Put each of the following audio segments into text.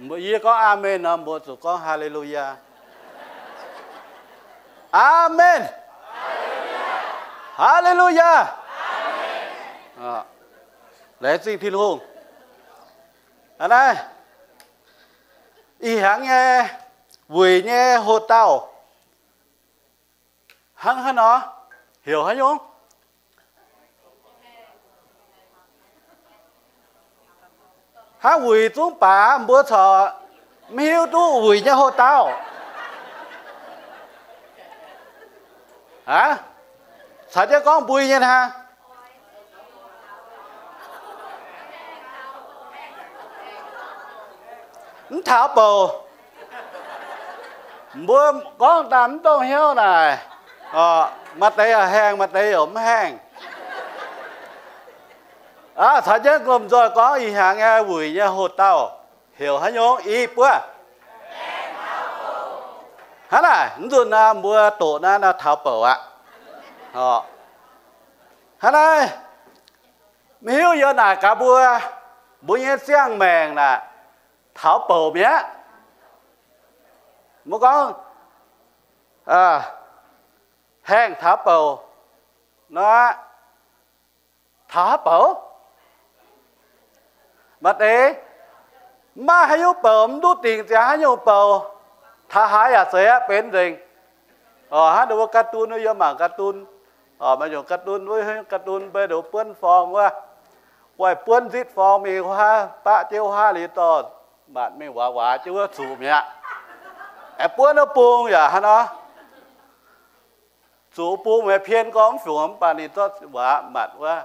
Yie gorngv aamen nor, mbuo zuqc gorngv Haa^le^lu^yaa. Aamen. Haa^le^lu^yaa. Laengz zingh Tin-Hungh. Hnangv naaiv, ih hnyangx nyei wuic nyei hoc-dauh hnangv haaix nor, heuc haaix nyungc? Hnangv wuic zungv baac mbuo corc mv hiuv duqv wuic nyei hoc-dauh. Aav, caux jienv gorngv mbui nyei hnangv. Mv taux bouc. Mbuo gorngv daaih mv dongh hnyouv naaic, maaih deix yaac haengh, maaih deix yaac mv haengh. Aav, caux jienv lomh nzoih gorngv ih hnyangx nyei wuic nyei hoc-dauh heuc haaix nyungc? I buov. Hnangv naaic, mv nzunc naaiv mbuo doqc naaiv, naaiv taux bouc aqv. Hnangv naaiv, mv hiuv yie naaic gaax mbuo, mbuo nyei ziangh maengc naaic taux bouc mi'aqv. Mbuo gorngv haengh taux bouc nor, taux haaix bouc? Maaih deix mv maaih haaix nyungc bouc, mv duqv dingc ziangx haaix nyungc bouc, taux haaix yaac zeiz aqv benx nzengc. Hnangv ndongc wuov การ์ตูน, yie mangc การ์ตูน, maaih nyungc การ์ตูน, wuov การ์ตูน mbuo ndongc buonv forng wuov, guaih buonv nzitv forng mingh wuov, baqv jienv wuov liuz dorh maanc mingh waaz waaz jienv wuov zuqc mi'aqv. Aengx buonv wuov bung yaac hnangv nor. Zuqc bung meih pien gorngv mv fungx mv baac ninh zorqv waaz matc wuov,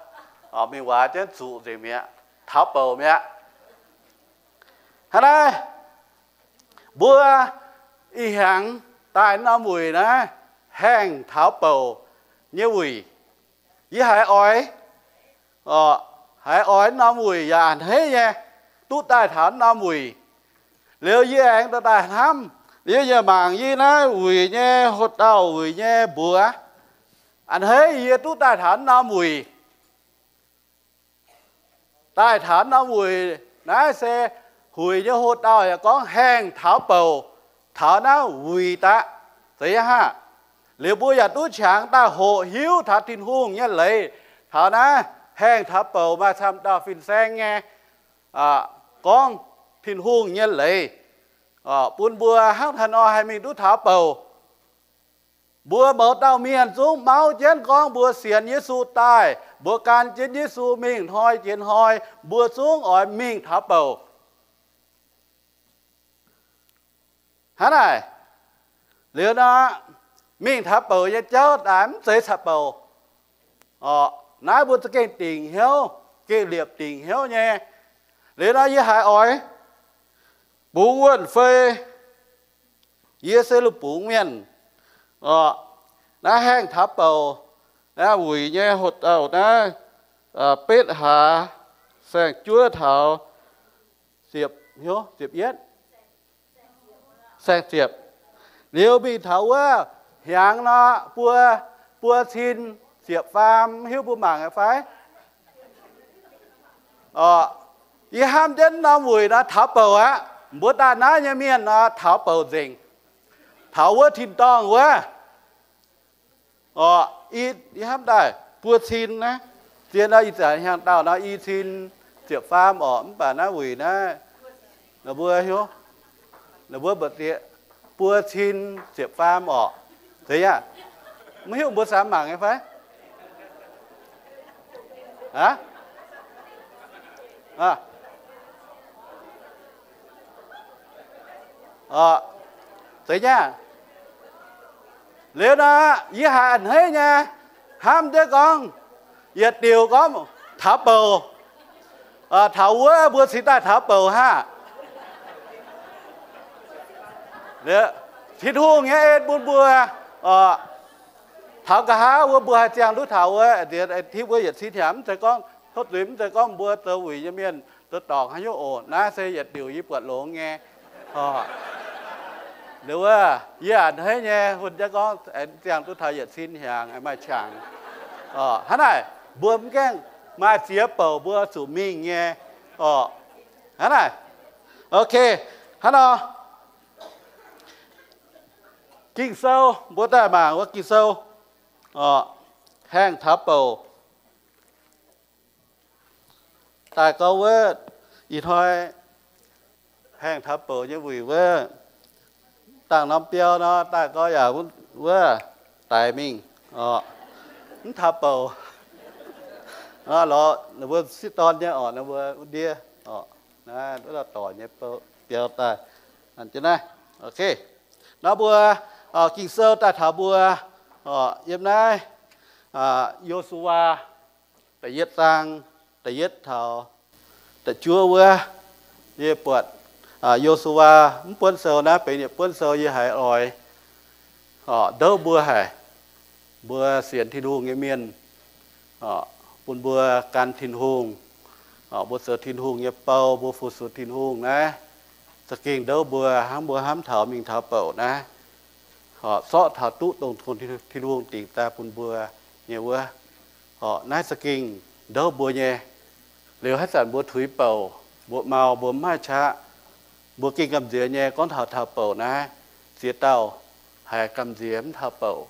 mingh waaz jienv zuqc nzengc mi'aqv, taux bouc mi'aqv. Hnangv naaiv, mbuo ih hnyangx daaih norm wuic naaiv haengh taux bouc nyei wuic. Yie haiz oix, haiz oix norm wuic yaac a'hneiv nyei duqv daaih taux norm wuic. Liuz yie aengx daaih hnamv, liuz yie mangc yie naaiv wuic nyei hoc-dauh, wuic nyei mbuox, a'hneiv yie duqv daaih taux norm wuic. Daaih taux norm wuic naaiv se huic nyei hoc-dauh yaac gorngv haengh taux bouc taux naaiv wuic daqv, zeiz aqv. Liuz mbuo yaac duqv qangx daaih hoqc hiuv taux Tin-Hungh nyei leiz, taux naaiv haengh taux bouc maaih camv dauh fin-saeng nyei gorngv Tin-Hungh nyei leiz bun mbuo hnangv haaix nor haih mingh duqv taux bouc. Mbuo mouz dauh mienh zungv mauv jienv gorngv mbuo sienx Yesu daaih, mbuo gan jienv Yesu mingh hnoi jiex hnoi, mbuo zungv oix mingh taux bouc. Hnangv naaic, liuz nor, mingh taux bouc nyei jauv daaih mv zeiz caux bouc. Naaiv mbuo za'gengh dingc hnyouv, gengh liepc dingc hnyouv nyei. Liuz nor yie haiz oix bungx wuonh fei, yie se lungh bungx mienh. Naaiv haengh taux bouc, naaiv wuic nyei hoc-dauh naaiv, betv hlaax, saeng-juov taux ziepc, ziepc yietv, saeng-ziepc. Liuz mingh taux wuov hnyangx nor, buo, buo cin ziepc faam, mv hiuv mbuo mangc nyei fai? Yie hnamv jienv norm wuic nor taux bouc aqv. Mbuo daaih naaiv nyei mienh nor taux bouc nzengc. Taux wuov tin-dorngh wuov. Orqc, yie hnamv daaih buo cin naaiv, zien nor ih zanc hnyangx-daauh nor i cin ziepc faam orqc, mv baac naaiv wuic naaiv, mbuo, mbuo mba'ziex, buo cin ziepc faam orqc. Zeiz yaac mv hiuv mbuo samx mangc nyei fai? Aa, zeiz nyei. Liuz nor, yie haiz a'hneiv nyei hnamv jienv gorngv, yietc diuc gorngv taux bouc, taux wuov mbuo cingx daaih taux bouc hnangv. Tin-Hungh nyei en bun mbuo, taux nqa'haav wuov mbuo haih ziangh duqv taux wuov, tipv wuov yietc cin hnyangx, mv zeiz gorngv tov zuiz, mv zeiz gorngv mbuo zoux wuic nyei mienh zoux dorngc haaix nyungc oc. Naaiv se yietc diuc yie buatc longx nyei. Wuov, yie a'hneiv nyei bun jienv gorngv ziangh duqv taux yietc cin hnyangx maaih qangx. Hnangv naaic, mbuo mv gaengh maaih ziex bouc mbuo zuqc mingh nyei. Hnangv naaic, ok. Hnangv nor, Ging-Sou, mbuo daaih mangc wuov Ging-Sou, haengh taux bouc. Daaih gorngv wuov, ih hnoi haengh taux bouc nyei wuic wuov, dangh norm biauv nor, daaih gorngv yaac wuov, daix mingh, mv taux bouc. Lorz ninh mbuo sieqv dorn nyei orqc, ninh mbuo wuov ndiev, naaiv wuov dauh dorc nyei biauv daaih. Naaiv, nor mbuo Ging-Sou daaih taux mbuo yiem naaiv Yo^su^waa da'yietv zaang, da'yietv taux da'juov wuov. Yie buatc Yo^su^waa mv buonv sou naaiv benx yietc buonv sou yie haiz oix ndouv mbuo haic. Mbuo sienx Tin-Hungh nyei mienh, bun mbuo gan Tin-Hungh, mbuo zoux Tin-Hungh nyei bou, mbuo fu-sux Tin-Hungh naaiv, za'gengh ndouv mbuo hnangv mbuo hnamv taux mingh taux bouc naaiv, sorqv taux duqv dongh Tin-Hungh dingc daaih bun mbuo nyei wuov. Naaiv za'gengh ndouv mbuo nyei. Liuz haaix zanc mbuo tuix bouc, mbuo mau, mbuo mv maaih qaqv, mbuo gengh gamh nziex nyei. Gorngv taux taux bouc naaiv, ziex dauh haiz gamh nziex mv taux bouc,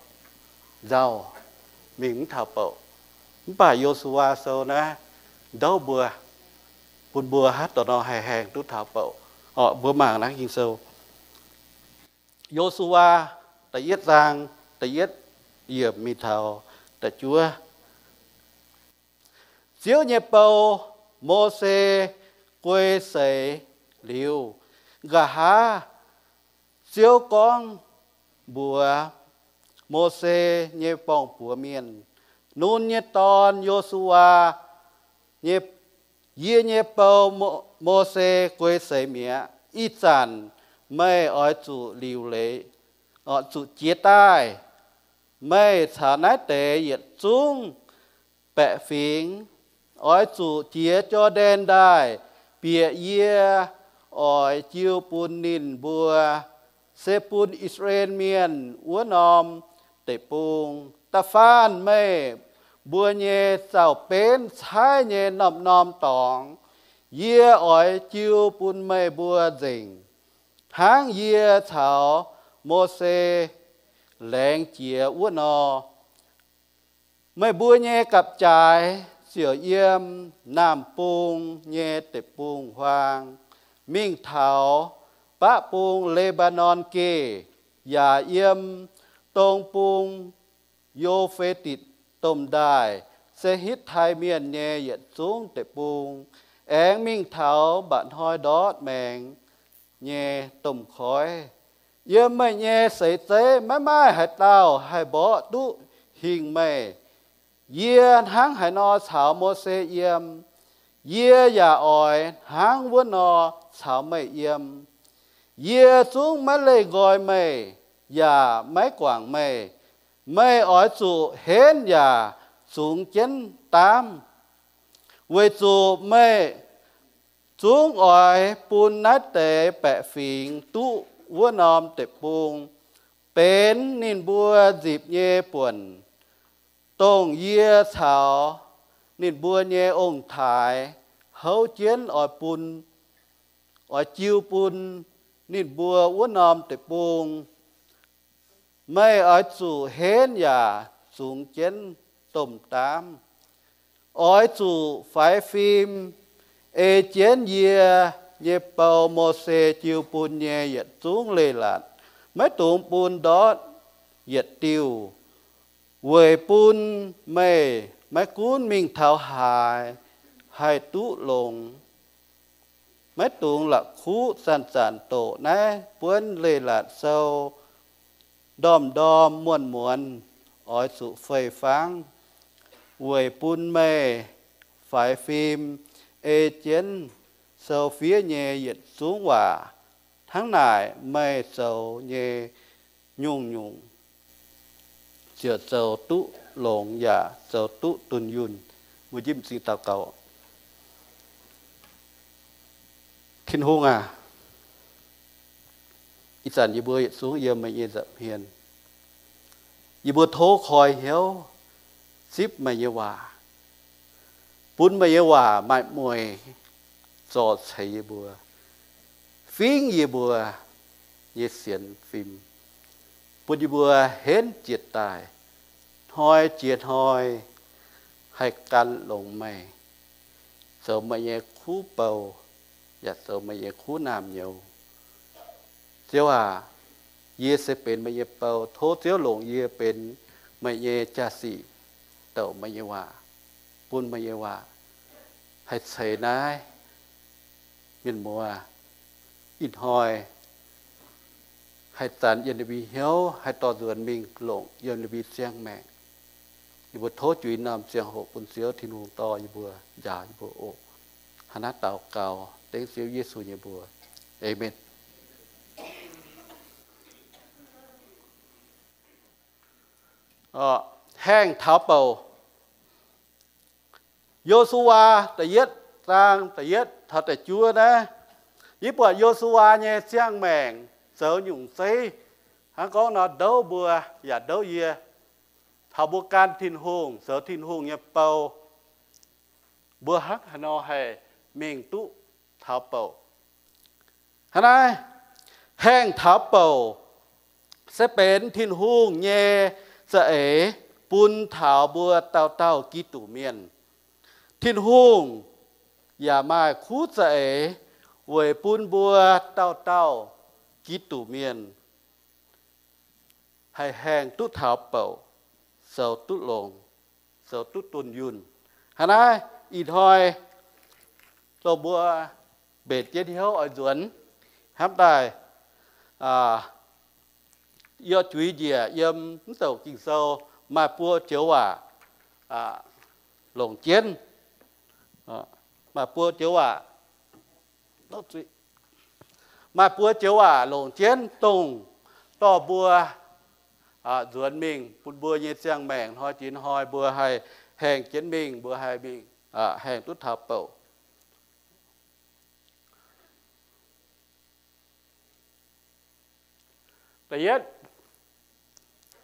nzauh, mingh mv taux bouc. Mv baac Yo^su^waa Sou naaiv ndouv mbuo, bun mbuo haaix dauh nor haih haengh duqv taux bouc. Mbuo mangc naaiv Ging-Sou, Yo^su^waa da'yietv zaang, da'yietv yiemc mingh taux da'juov. Ziouv nyei bou, Mose, guei seix liuz, nqa'haav Ziouv gorngv mbuox Mose nyei borng-buoz mienh, Nun nyei dorn, Yo^su^waa, yie nyei bou, Mose, guei seix mi'aqv. Ih zanc meih oix zuqc liuc leiz, zuqc jiez daaih. Meih caux naaiv deix yietc zungv baeqc fingx oix zuqc jiex Jor^ndaen Ndaaih bieqc yie oix jiu bun ninh mbuo, se bun I^saa^laa^en Mienh wuov norm deic-bung. Da'faanh meih mbuo nyei zaux-benv caaiv nyei norm-norm dorngx, yie oix jiu bun meih mbuo nzengc, hnangv yie caux Mose laengz jiex wuov nor. Meih mbuo nyei gapv-jaaix ziouc yiem naamh bung nyei deic-bung-huaang mingh taux baqv bung Le^mbaa^norn Geh, yaac yiem dong bung Yo^fe^ditc Domh Ndaaih, se Hitv^tai Mienh nyei yietc zungv deic-bung, aengx mingh taux mba'hnoi ndortv maengx nyei domh koiv. Yiem meih nyei seix zeiv maiv maaih haaix dauh haih mborqv duqv hingh meih. Yie hnangv haaix nor caux Mose yiem, yie yaac oix hnangv wuov nor caux meih yiem. Yie zungv maiv leih nqoi meih yaac maiv guangc meih. Meih oix zuqc henv yaac zungx jienv daamv, weic zuqc meih zungv oix bun naaiv deix baeqc fingx duqv wuov norm deic-bung, benx ninh mbuo nzipc nyei buonc, dongh yie caux ninh mbuo nyei ong-taaix houv jienv oix bun, oix jiu bun ninh mbuo wuov norm deic-bung. Meih oix zuqc henv yaac zungx jienv domh daamv. Oix zuqc faix fim ei jienv yie nyei bou, Mose, jiu bun nyei yietc zungv leiz-latc. Maiv dungx bun ndortv yietc diuh, weic bun meih maiv gunv mingh taux haaix, haih duqv longx. Maiv dungx la'kuqv zanc-zanc doqc naaiv buonv leiz-latc sou, ndorm-ndorm muonz-muonz oix zuqc fei-fangv, weic bun meih faix fim ei jienv sou fiev nyei yietc zungv waac. Hnangv naaic, meih zoux nyei nyungc-nyungc ziouc zoux duqv longx yaac zoux duqv dunh yunh. Mbuo njimv m'zing daux gaux. Tin-Hungh aac, ih zanc yie mbuo yietc zungv yiem meih nyei nza'hmien. Yie mbuo tov koi hnyouv zipv meih nyei waac, bun meih nyei waac maaih mueic zorc ceix yie mbuo, fingv yie mbuo nyei sienx fim, bun yie mbuo henv jiez daaih, hnoi jiex hnoi haih gan longx meih, zoux meih nyei kuv bou, yaac zoux meih nyei kuv naamh nyouz. Ziouv aac, yie se benx meih nyei bou. Tov Ziouv longc yie benx meih nyei jaa-sic, douc meih nyei waac, bun meih nyei waac haih ceix naaiv mienh muoz ih hnoi haih zanc yiem ninh mbuo hnyouv, haih dorh nzuonx mingh longc yiem ninh mbuo ziangh maengc. Yie mbuo tov juix norm ziangh hoc bun Ziouv Tin-Hungh dorh yie mbuo, njaaux yie mbuo oc. Hnangv naaiv daux gaux dengv Ziouv Yesu nyei mbuox. Aamen. Haengh taux bouc. Yo^su^waa da'yietv zaang da'yietv taux da'juov naaiv, yie buatc Yo^su^waa nyei ziangh maengc zoux nyungc zeiv. Hnangv gorngv nor, ndouv mbuo yaac ndouv yie. Taux mbuo gan Tin-Hungh, zoux Tin-Hungh nyei bou, mbuo hnangv haaix nor haih mingh duqv taux bouc? Hnangv naaiv, haengh taux bouc se benx Tin-Hungh nyei za'eix bun taux mbuo dauh dauh Giduc Mienh. Tin-Hungh yaac maaih kuv za'eix weic bun mbuo dauh dauh Giduc Mienh haih haengh duqv taux bouc, zoux duqv longx, zoux duqv dunh yunh. Hnangv naaiv, ih hnoi dongh mbuo mbenc jienv hnyouv oix nzuonx hnamv daaih, yie juix njiec yiem mv douc Ging-Sou maaih buo joux waac longc jienv. Maaih buo joux waac, maaih buo joux waac longc jienv dongh dorh mbuo nzuonx mingh bun mbuo nyei ziangh maengc hnoi jiex hnoi mbuo haih haengh jienv mingh, mbuo haih mingh haengh duqv taux bouc.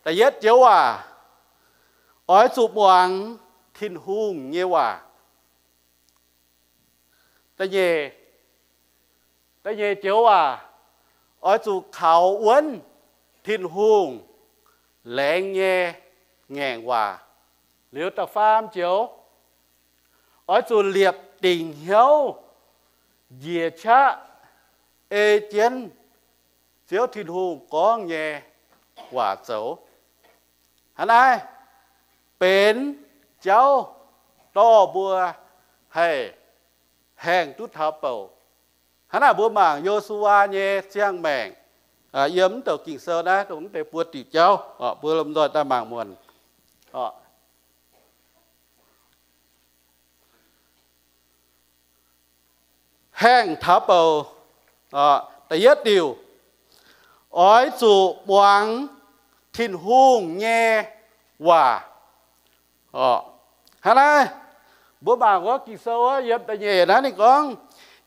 Da'yietv joux waac, oix zuqc muangx Tin-Hungh nyei waac. Da'nyeic, da'nyeic joux waac, oix zuqc kaux wuonv Tin-Hungh laengz nyei ngaengc waac. Liuz da'faam joux, oix zuqc liepc dingc hnyouv njiec qaqv ei jienv Ziouv Tin-Hungh gorngv nyei waac zoux. Hnangv naaiv benx jauv dorh mbuo haih haengh duqv taux bouc. Hnangv naaic mbuo mangc Yo^su^waa nyei ziangh maengc, yiem mv douc Ging-Sou naaiv dongh mv deix buo diuc jauv, mbuo lomh nzoih daaih mangc muonc. Haengh taux bouc, da'yietv diuc, oix zuqc muangx Tin-Hungh nyei waac. Hnangv naaiv, mbuo mangc wuov Ging-Sou wuov yiem da'nyeic naaiv ninh gorngv,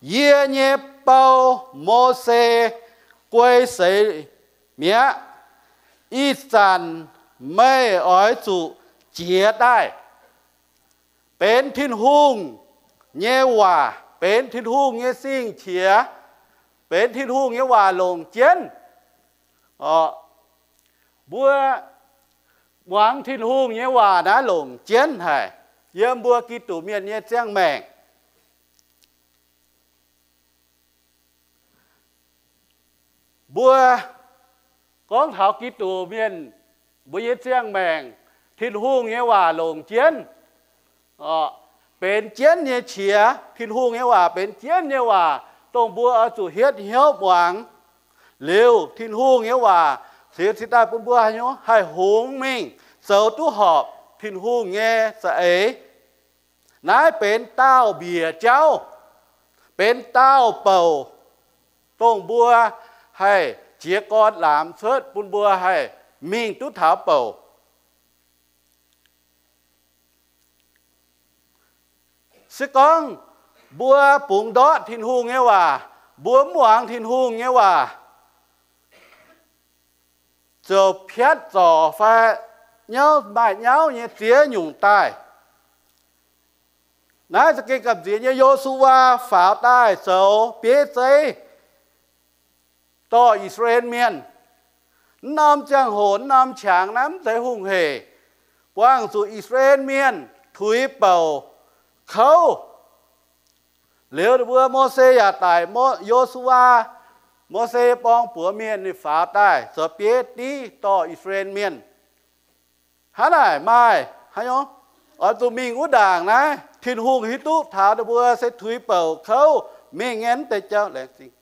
Yie nyei bou, Mose, guei seix mi'aqv. Ih zanc meih oix zuqc jiez daaih, benx Tin-Hungh nyei waac, benx Tin-Hungh nyei sing-qiex, benx Tin-Hungh nyei waac longc jienv. Mbuo muangx Tin-Hungh nyei waac naaiv longc jienv haic yiem mbuo Giduc Mienh nyei ziangh maengc. Mbuo gorngv taux Giduc Mienh, mbuo nyei ziangh maengc, Tin-Hungh nyei waac longc jienv, benx jienv nyei qiex. Tin-Hungh nyei waac benx jienv nyei waac, dongh mbuo oix zuqc hietv hnyouv muangx. Liuz Tin-Hungh nyei waac cingx daaih bun mbuo haih hungx mingh zoux duqv horpc Tin-Hungh nyei za'eix. Naaiv benx dauh mbiec jauv, benx dauh bouc, dongh mbuo haih jiez gorn laamz cuotv bun mbuo haih mingh duqv taux bouc. Se gorngv mbuo bungx ndortv Tin-Hungh nyei waac, mbuo mv muangx Tin-Hungh nyei waac, ziouc piatv zorc fai nyauv maaih nyauv nyei ziex nyungc daaih. Naaiv za'gengh gamh nziex nyei. Yo^su^waa faaux daaih zoux bieiv zeiv, dorh I^saa^laa^en Mienh. Mv norm ziangh hoc, mv norm qangx naaiv mv zeiz hungh hec, buangh zuqc I^saa^laa^en Mienh tuix bouc kouv. Liuz mbuo Mose yaac daic, Mo, Yo^su^waa, Mose borng buoz mienh ninh faaux daaih zoux bieiv div dorh I^saa^laa^en Mienh. Hnangv naaic maaih haaix nyungc oix zuqc mingh wuov ndaangc naaiv, Tin-Hungh hiuv duqv taux ninh mbuo se tuix bouc kouv mingh nyei mv deix jauv laengz zingh.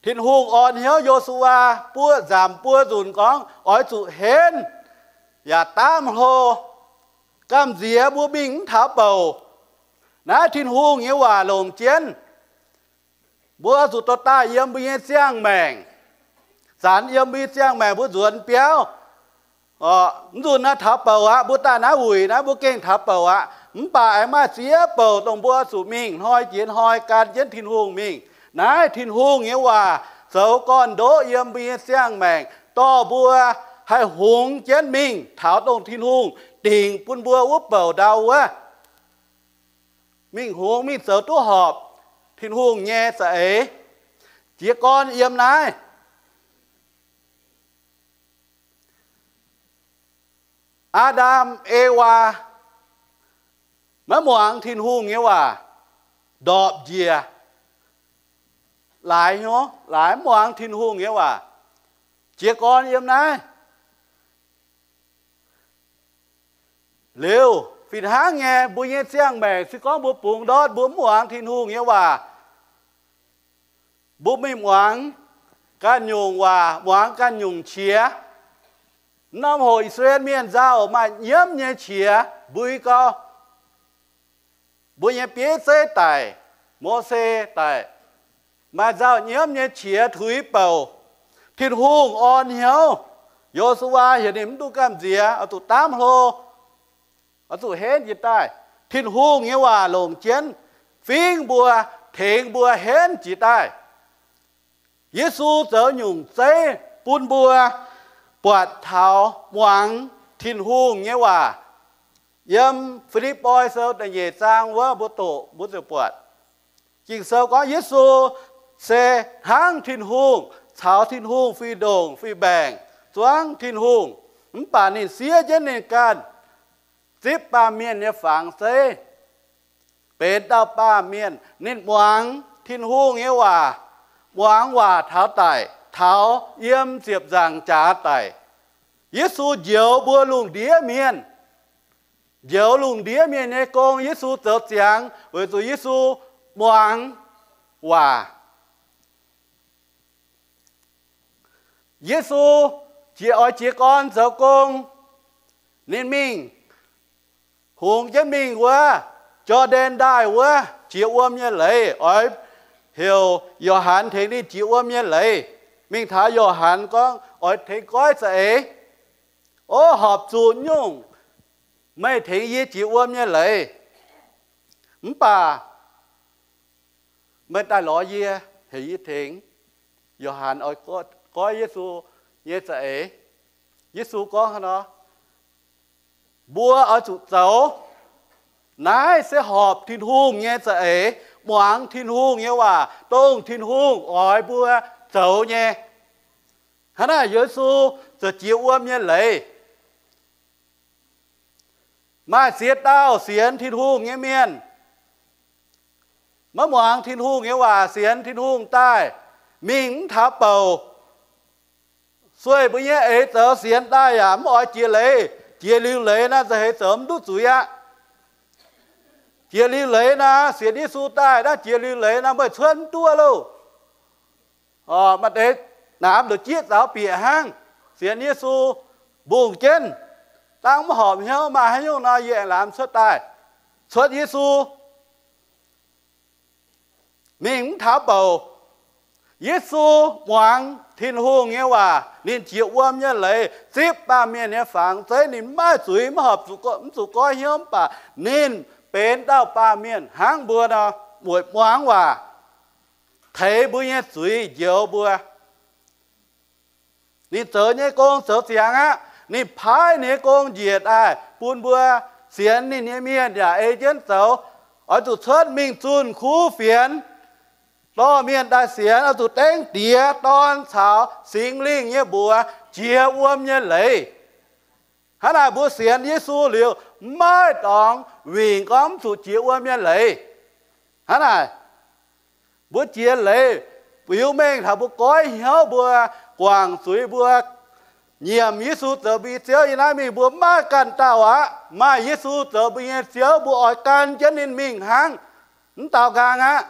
Tin-Hungh orn hnyouv Yo^su^waa buo nzamc buo nzunc gorngv oix zuqc henv yaac daamv hlo, gamh nziex mbuo mingh mv taux bouc. Naaiv Tin-Hungh nyei waac longc jienv, mbuo zuqc dorh daaih yiem mbuo nyei ziangh maengc. Zanc yiem mbuo nyei ziangh maengc mbuo nzuonx biauv, mv nzunc naaiv taux bouc aqv, mbuo daaih naaiv wuic naaiv mbuo gengh taux bouc aqv. Mv baac aengx maaih ziex bouc dongh mbuo zuqc mingh hnoi jiex hnoi gan jienv Tin-Hungh mingh. Naaiv Tin-Hungh nyei waac zoux gorn-ndoqv yiem mbuo nyei ziangh maengc, dorh mbuo haih hungx jienv mingh taux dongh Tin-Hungh dingc bun mbuo wuov bouc ndau wuov. Mingh hungx, mingh zoux duqv horpc Tin-Hungh nyei za'eix. Jiez gorn yiem naaiv, Aa^ndam, Ewaa maiv muangx Tin-Hungh nyei waac, ndorpc njiec. Laaix hnyouv, laaix mv muangx Tin-Hungh nyei waac. Jiez gorn yiem naaiv. Liuz fih hnangv nyei, mbuo nyei ziangh maengc se gorngv mbuo bungx ndortv, mbuo mv muangx Tin-Hungh nyei waac, mbuo mingh muangx ganh nyungc waac, muangx ganh nyungc qiex. Mv norm hoc I^saa^laa^en Mienh nzauh maaih nyiemv nyei qiex mbui gau. Mbuo nyei bieiv zeiv daic, Mose daic, maaih nzauh nyiemv nyei qiex tuix bouc. Tin-Hungh orn hnyouv Yo^su^waa, heuc ninh mv duqv gamh nziex, oix zuqc daamv hlo, oix zuqc henv jiex daaih. Tin-Hungh nyei waac longc jienv fingv mbuo, tengx mbuo henv jiex daaih. Yesu zoux nyungc zeiv bun mbuo buatc taux muangx Tin-Hungh nyei waac. Yiem Fi^lipv^poi Sou da'nyeic zaang wuov mbuo doqc, mbuo ziouc buatc Ging-Sou gorngv Yesu se hnangv Tin-Hungh, caux Tin-Hungh fih ndongc fih mbaengc, zuangv Tin-Hungh. Mv baac ninh siev jienv ninh ganh, zipv baamh mienh nyei fangx zeiv, benx dauh baamh mienh. Ninh muangx Tin-Hungh nyei waac, muangx waac taux daic, taux yiem ziepc nzaangc jaax daic. Yesu njoux mbuo lungh ndiev mienh, njoux lungh ndiev mienh nyei gong. Yesu zoux ziangx weic zuqc Yesu muangx waac. Yesu jiex, oix jiez gorn zoux gong. Ninh mingh, hungx jienv mingh wuov Jor^ndaen Ndaaih wuov jiex wuom nyei leiz, oix heuc Yo^han tengx ninh jiex wuom nyei leiz. Mingh taux Yo^han gorngv oix tengx goiv za'eix. O, horpc zuqc nyungc meih tengx yie jiex wuom nyei leiz. Mv baac meih daaih lorz yie, heuc yie tengx. Yo^han oix goiv Yesu nyei za'eix. Yesu gorngv haaix nor? Mbuo oix zuqc zoux naaiv se horpc Tin-Hungh nyei za'eix, muangx Tin-Hungh nyei waac, dongh Tin-Hungh oix mbuo zoux nyei. Hnangv naaic Yesu ziouc jiex wuom nyei leiz. Maaih ziex dauh sienx Tin-Hungh nyei mienh, maiv muangx Tin-Hungh nyei waac, sienx Tin-Hungh daaih mingh mv taux bouc. Sueih mbuo nyei eix zoux sienx daaih yaac mv oix jiex leiz. Jiex liuz leiz naaiv nzauh heix zoux mv duqv zuiz aqv. Jiex liuz leiz naaiv, sienx Yesu daaih naaiv, jiex liuz leiz naaiv meih cuotv mv duqv loh. Maaih deix naamx ndoqc jieqv zaux bieqc hnangv. Sienx Yesu mbungh jienv, dangv mv horpc hnyouv maaih haaix nyungc nor, yie aengx laamx cuotv daaih. Cuotv Yesu mingh mv taux bouc. Yesu muangx Tin-Hungh nyei waac, ninh jiex wuom nyei leiz, zipv baamh mienh nyei fangx zeiv. Ninh mv maaih zuiz, mv horpc zuqc, mv zuqc goiv hnyouv, mv baac ninh benx dauh baamh mienh hnangv mbuo nor, weic muangx waac, teix mbuo nyei zuiz, njoux mbuo. Ninh zoux nyei gong zoux ziangx aqv. Ninh paaiv ninh nyei gong njiec daaih bun mbuo sienx ninh nyei mienh yaac ei jienv zoux. Oix zuqc cuotv mingh zunh kuv fienx, dorh mienh daaih sienx, oix zuqc dengv Diex, Dorn caux Singx Lingh nyei mbuox jiex wuom nyei leiz. Hnangv naaic mbuo sienx Yesu liuz, maiv maaih dorngx wingc gorngv mv zuqc jiex wuom nyei leiz. Hnangv naaic, mbuo jiex leiz, biux mengh taux mbuo goiv hnyouv, mbuo guangc zuiz, mbuo nyiemc Yesu zoux mbuo nyei Ziouv. Yiem naaiv mingh mbuo maiv maaih ganh dauh aqv. Maaih Yesu zoux mbuo nyei Ziouv, mbuo oix gan jienv ninh mingh hnangv. Mv daux nqaang aqv.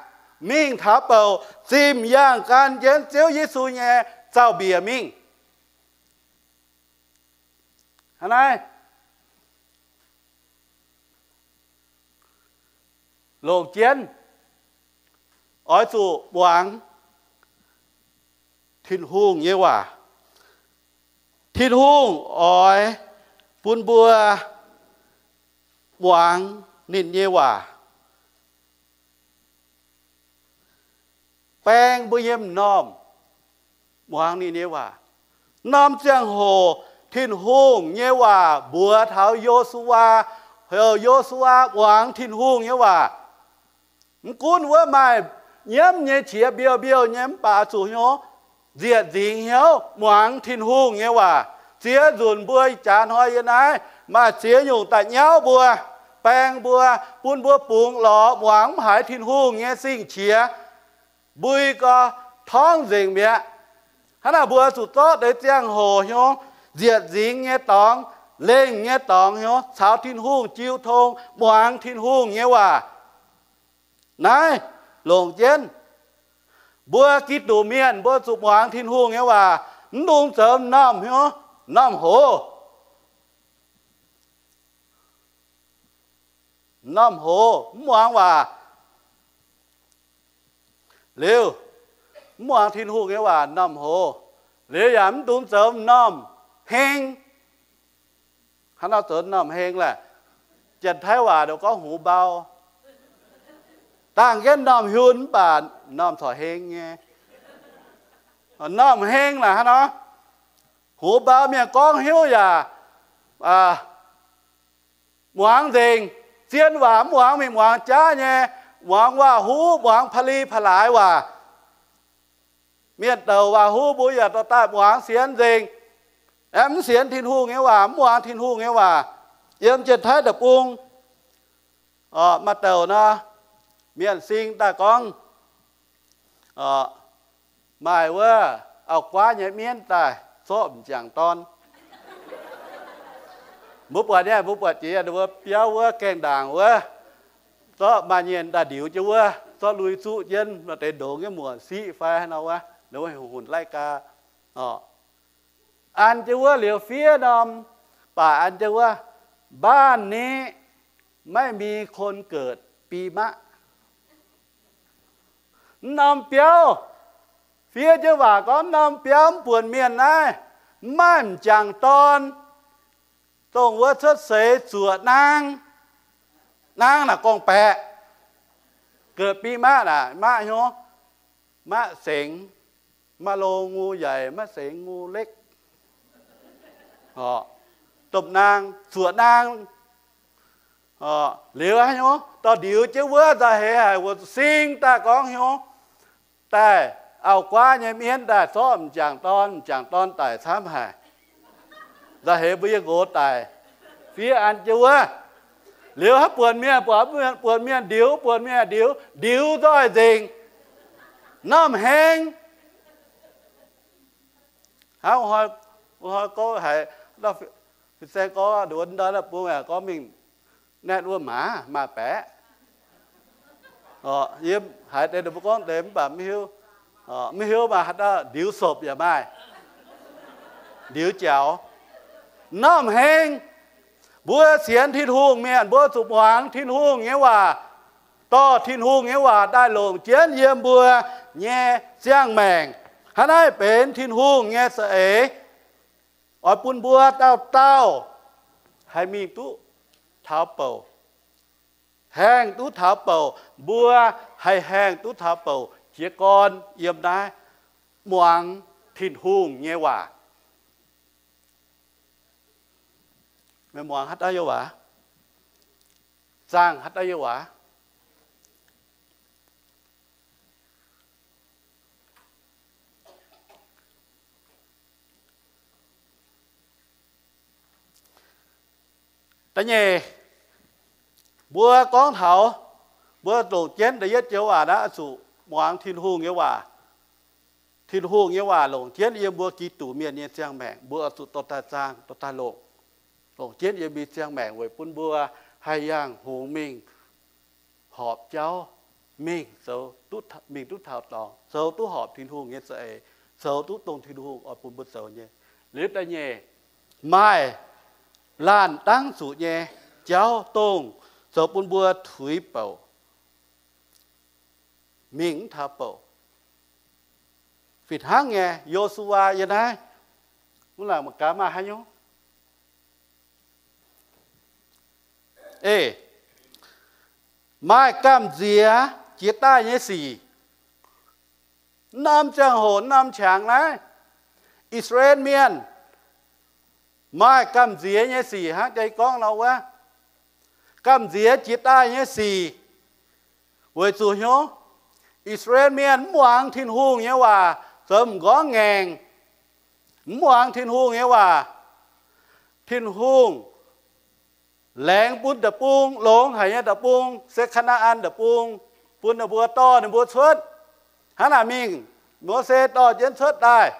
Mingh taux bouc zimh yangh gan jienv Ziouv Yesu nyei zaux-mbiec mingh. Hnangv naaiv, longc jienv oix zuqc muangx Tin-Hungh nyei waac. Tin-Hungh oix bun mbuo muangx ninh nyei waac. Baeng mbuo nyei m'normh muangx ninh nyei waac. Norm ziangh hoc Tin-Hungh nyei waac mbuox taux Yo^su^waa, heuc Yo^su^waa muangx Tin-Hungh nyei waac. Mv gunv wuov maaih nyiemv nyei qiex mbiouh mbiouh nyei mv baac zuqc hnyouv nzieqc nzingx hnyouv muangx Tin-Hungh nyei waac. Ziex nzunc mbuo ih jaax hnoi yiem naaiv maaih ziex nyungc daaih nyauv mbuo, baeng mbuo, bun mbuo bungx lorz muangx mv haiz Tin-Hungh nyei sing-qiex, mbui gau, torngv nzengc mi'aqv. Hnangv naaic mbuo zuqc zorqv deix ziangh hoc hnyouv nzieqc nzingx nyei dorngx, lengh nyei dorngx hnyouv caux Tin-Hungh jiu tong, muangx Tin-Hungh nyei waac. Naaiv longc jienv mbuo Giduc mienh mbuo zuqc muangx Tin-Hungh nyei waac, mv dungx zoux m'normh hnyouv, m'normh hoz. M'normh hoz mv muangx waac liuz, mv muangx Tin-Hungh nyei waac m'normh hoz liuz yaac mv dungx zoux m'normh heng. Hnangv nor zoux m'normh heng laeh, Janx-Taiv waac gorngv หูเบา, dangh jienv m'normh hiun mv baac m'normh corc heng nyei. M'normh heng naaic hnangv nor, หูเบา mienh gorngv hnyouv yaac muangx nzengc. Zien waac mv muangx, mingh muangx jaav nyei, muangx waac-huv, muangx pa'li pa'laaix waac. Mienh douc waac-huv mbuo yaac dorh daaih muangx sienx nzengc. Aeqv, mv sienx Tin-Hungh nyei waac, mv muangx Tin-Hungh nyei waac. Yiem Janx-Taiv Deic-Bung maaih douc nor, mienh sing daaih gorngv, maaih wuov auv-guaav nyei mienv daaih zorqv m'jangc dorn. Mbuo buatc nyei, mbuo buatc jiex mbuo biauv wuov gaengh ndaangc wuov, zorqv maaih nyienh daaih ndiux jienv wuov, zorqv lui zuqv jienv maaih deix ndongx nyei muoc siqv fai haaix nor wuov, hungh hunc laiv gaa. An jienv wuov liuz fiev norm baac an jienv wuov, บ้านนี้ไม่มีคนเกิดปีมะ. Mv norm biauv, fiev jienv waac gorngv mv norm biauv mv buonc mienh naaiv mv maaih m'jangc dorn, dongh wuov cuotv seix zuoqc naang. Naang naaic gorngv-baeqc, เกิดปีมะ naaic maqv hnyouv, maqv sengx, maqv lo ngu yaic, maqv sengx ngu lekv. Domh naang, zuoqc naang. Liuz haaix nyungc dorh ndiux jienv wuov nzauh heix haic, wuov sing daaih gorngv hnyouv daaih, auv-guaav nyei mienv daaih zorqv m'jangc dorn, m'jangc dorn daic camv haic. Nzauh heix mbuo yie nqox daic, fiev an jienv wuov. Liuz haaix buonc mienh, buatc buonc mienh ndiux, buonc mienh ndiux, ndiux nzoih nzengc, m'normh heng. Hnangv hnoi gorngv haiz, fin-saeng gorngv nduov ndau naaiv bung gorngv mingh naetv wuov maaz maaih baeqc. Yie haiz deix ninh mbuo gorngv deix mv baac mv hiuv, mv hiuv maaih haaix dauh ndiux sopc yaac maaih, ndiux jaux, m'normh heng. Mbuo sienx Tin-Hungh mienh mbuo zuqc muangx Tin-Hungh nyei waac, dorh Tin-Hungh nyei waac daaih longc jienv yiem mbuo nyei ziangh maengc. Hnangv naaiv benx Tin-Hungh nyei za'eix, oix bun mbuo dauh dauh haih mingh duqv taux bouc, haengh duqv taux bouc. Mbuo haih haengh duqv taux bouc jiez gorn yiem naaiv muangx Tin-Hungh nyei waac. Meih muangx haaix dauh nyei waac? Zaangh haaix dauh nyei waac? Da'nyeic, mbuo gorngv taux mbuo longc jienv da'yietv joux waac naaiv oix zuqc muangx Tin-Hungh nyei waac. Tin-Hungh nyei waac longc jienv yiem mbuo Giduc mienh nyei ziangh maengc, mbuo oix zuqc dorh daaih zaangh, dorh daaih longc. Longc jienv yiem mbuo ziangh maengc weic bun mbuo haih yangh hngongx mingh horpc jauv, mingh zoux duqv, mingh duqv taux dorngx, zoux duqv horpc Tin-Hungh nyei za'eix, zoux duqv dongh Tin-Hungh oix bun mbuo zoux nyei. Liuz da'nyeic, maaih laanh dangv zuqc nyei jauv dongh zoux bun mbuo tuix bouc, mingh mv taux bouc. Fih hnangv nyei, Yo^su^waa yiem naaiv, mv laaic mangc gaax maaih haaix nyungc. Eix, maaih gamh nziex jiex daaih nyei sic. Naaiv norm ziangh hoc, naaiv norm qangx naaiv, I^saa^laa^en Mienh maaih gamh nziex nyei sic hnangv jiex gorngv nor wuov. Gamh nziex jiex daaih nyei sic weic zuqc hnyouv I^saa^laa^en Mienh mv muangx Tin-Hungh nyei waac, zoux m'nqorngv ngaengc, mv muangx Tin-Hungh nyei waac. Tin-Hungh laengz bun deic-bung, longx haic nyei deic-bung se Kaa^naa^an Deic-Bung, bun ninh mbuo dorh ninh mbuo cuotv. Hnangv naaic mingh, Mose dorh jienv cuotv daaih,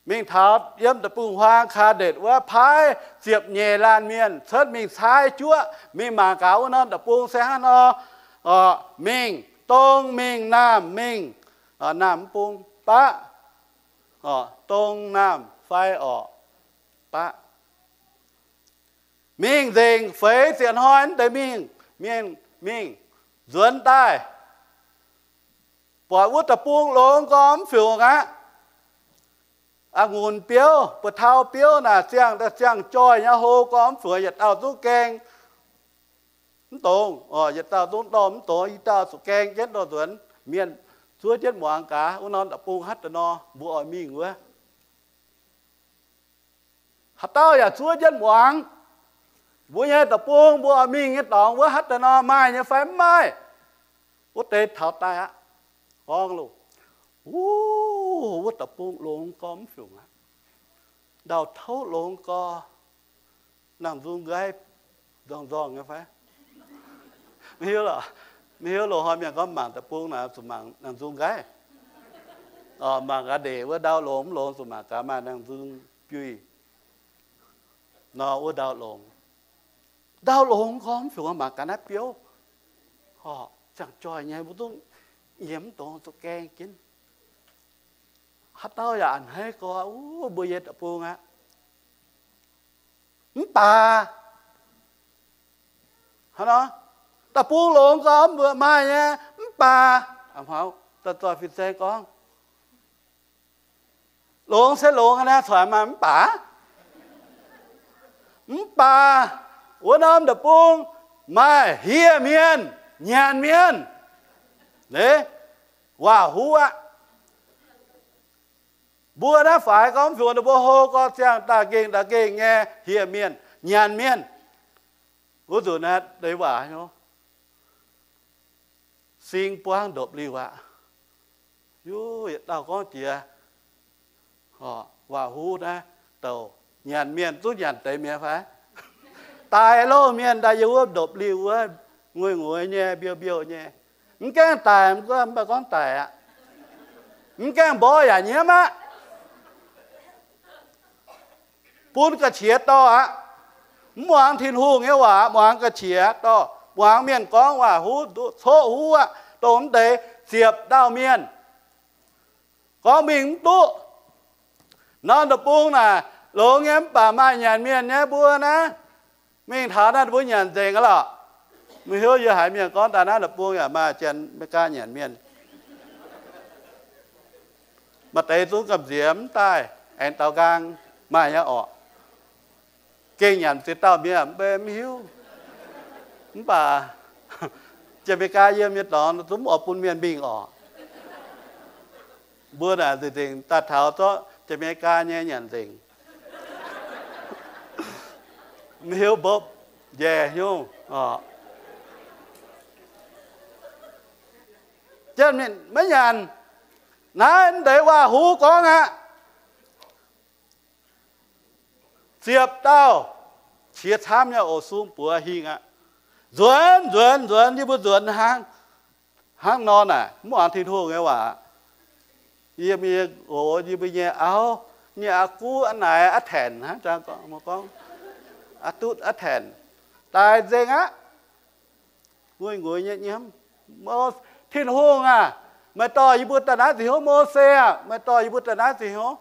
mingh taux yiem deic-bung-huaang Kaa^ndetc wuov, paaiv ziepc nyeic laanh mienh cuotv mingh caaiv juoqv, mingh mangc gaax wuov norm deic-bung se hnangv nor. Mingh dong, mingh naamh, mingh naamh mv bung baqv, dong naamh fai orqc baqv, mingh nzengc feix ziepc hnoi wuov deix mingh, mingh, mingh nzuonx daaih, buatc wuov deic-bung longx gormx mv fiungc aqv. A'ngunc biouv, buoz-tau biouv naaic ziangh, ziangh joih nyei hlo gormx mv fiungc, yietc dauh zungv gaeng mv dongz, yietc dauh zungv dorh mv dongz, i dauh zuqc gaeng jienv dorh nzuonx. Mienh zuov jienv muangx gaax wuov norm deic-bung haaix deix nor mbuo oix mingh wuov. Haaix dauh yaac zuov jienv muangx. Mbuo nyei deic-bung, mbuo oix mingh nyei dorngx wuov haaix deix nor, maaih nyei fai mv maaih? Wuov deix taux daaih aqv. Gorngv loh, wuov, wuov deic-bung longx gormx mv fiungc aqv. Ndau-touv longx gorx, nangh nzung nqaiv nzorng nzorng nyei fai? Maiv hiuv, maiv hiuv loz-hnoi mienh gorngv mangc deic-bung naaic zuqc mangc nangh nzung nqaiv. Mangc gaax ndeic wuov ndau longx mv longx zuqc mangc gaax maaih nangh nzung biuih nor wuov ndau longx. Ndau longx gormx mv fiungc, mangc gaax naaiv biouv, ziangh joih nyei, mbuo zungv nyiemc mv dongz zuqc gaeng jienv. Haaix dauh yaac a'hneiv gorx, wuov mbuo nyei deic-bung aqv. Mv baac hnangv nor, deic-bung longx gorx mv maaih nyei, mv baac, daaih zoih fin-saeng gorngv, longx se longx aqv, corc maaih mv baac. Mv baac wuov norm deic-bung maaih hieh mienh, nyanc mienh, leiz waac-huv aqv. Mbuo naaiv faix gorngv mv fiungc, ninh mbuo hlo gorx ziangh daaih nqengh daaih nqengh nyei hieh mienh, nyanc mienh. Wuov nzunc naaiv deix waac haaix nyungc? Sing buangv ndopv-liuh aqv. Yuv yietc dauh gorngv jiex waac-huv naaiv douc nyanc mienh zungv nyanc deix mi'aqv fai? Daic loh, mienh daaih yiem wuov ndopv-liuh wuov, ngueih ngueih nyei, mbiouh mbiouh nyei. Mv gaengh daic, mv baac gorngv daic aqv. Mv gaengh mborqv yaac nyiemv aqv. Bun ga'qiex dorh aqv. Mv muangx Tin-Hungh nyei waac, muangx ga'qiex dorh, muangx mienh gorngv waac-huv, coqv huv aqv. Dongh mv deix ziepc dauh mienh gorngv mingh mv duqv. Norm deic-bung naaic longx nyei, mv baac maaih nyanc mienh nyei mbuo naaiv. Mingh taux naaiv deic-bung nyanc nzengc aqv lorqc. Maiv hiuv yie haiz mienh gorngv daaih naaiv deic-bung yaac maaih janx Meigaa nyanc mienh. Maaih deix zungv gamh nziex mv daaih, aengx daaux nqaang maaih nyei orqc. Gengh nyanc ziex dauh mienh mv bei mv hiuv. Mv baac Janx-Meigaa yiem nyei dorngx zungv oix bun mienh mingh orqc. Mbuo naaic nzengc nzengc daaih taux zorqv Janx-Meigaa nyei nyanc nzengc. Mv hiuv mbopv njaih hnyouv. Janx mienh maiv nyanc. Naaiv deix waac-huv gorngv aqv. Ziepc dauh qiex camv nyei oc, sung buoz hingh aqv. Nzuonx, nzuonx, nzuonx, yie mbuo nzuonx hnangv, hnangv nor naaic, mv muangx Tin-Hungh nyei waac. Yie mbuo nyei oc, yie mbuo nyei auv, nyei aa guv, aa naaic, aa tanc, hnangv gorngv, aa dutv, aa tanc, daaih nzengc aqv. Nguiz-nguiz nyei nyiemv. Tin-Hungh aah, meih dorh yie mbuo daaih naaiv nzih hnyouv. Mose aah, meih dorh yie mbuo daaih naaiv nzih hnyouv.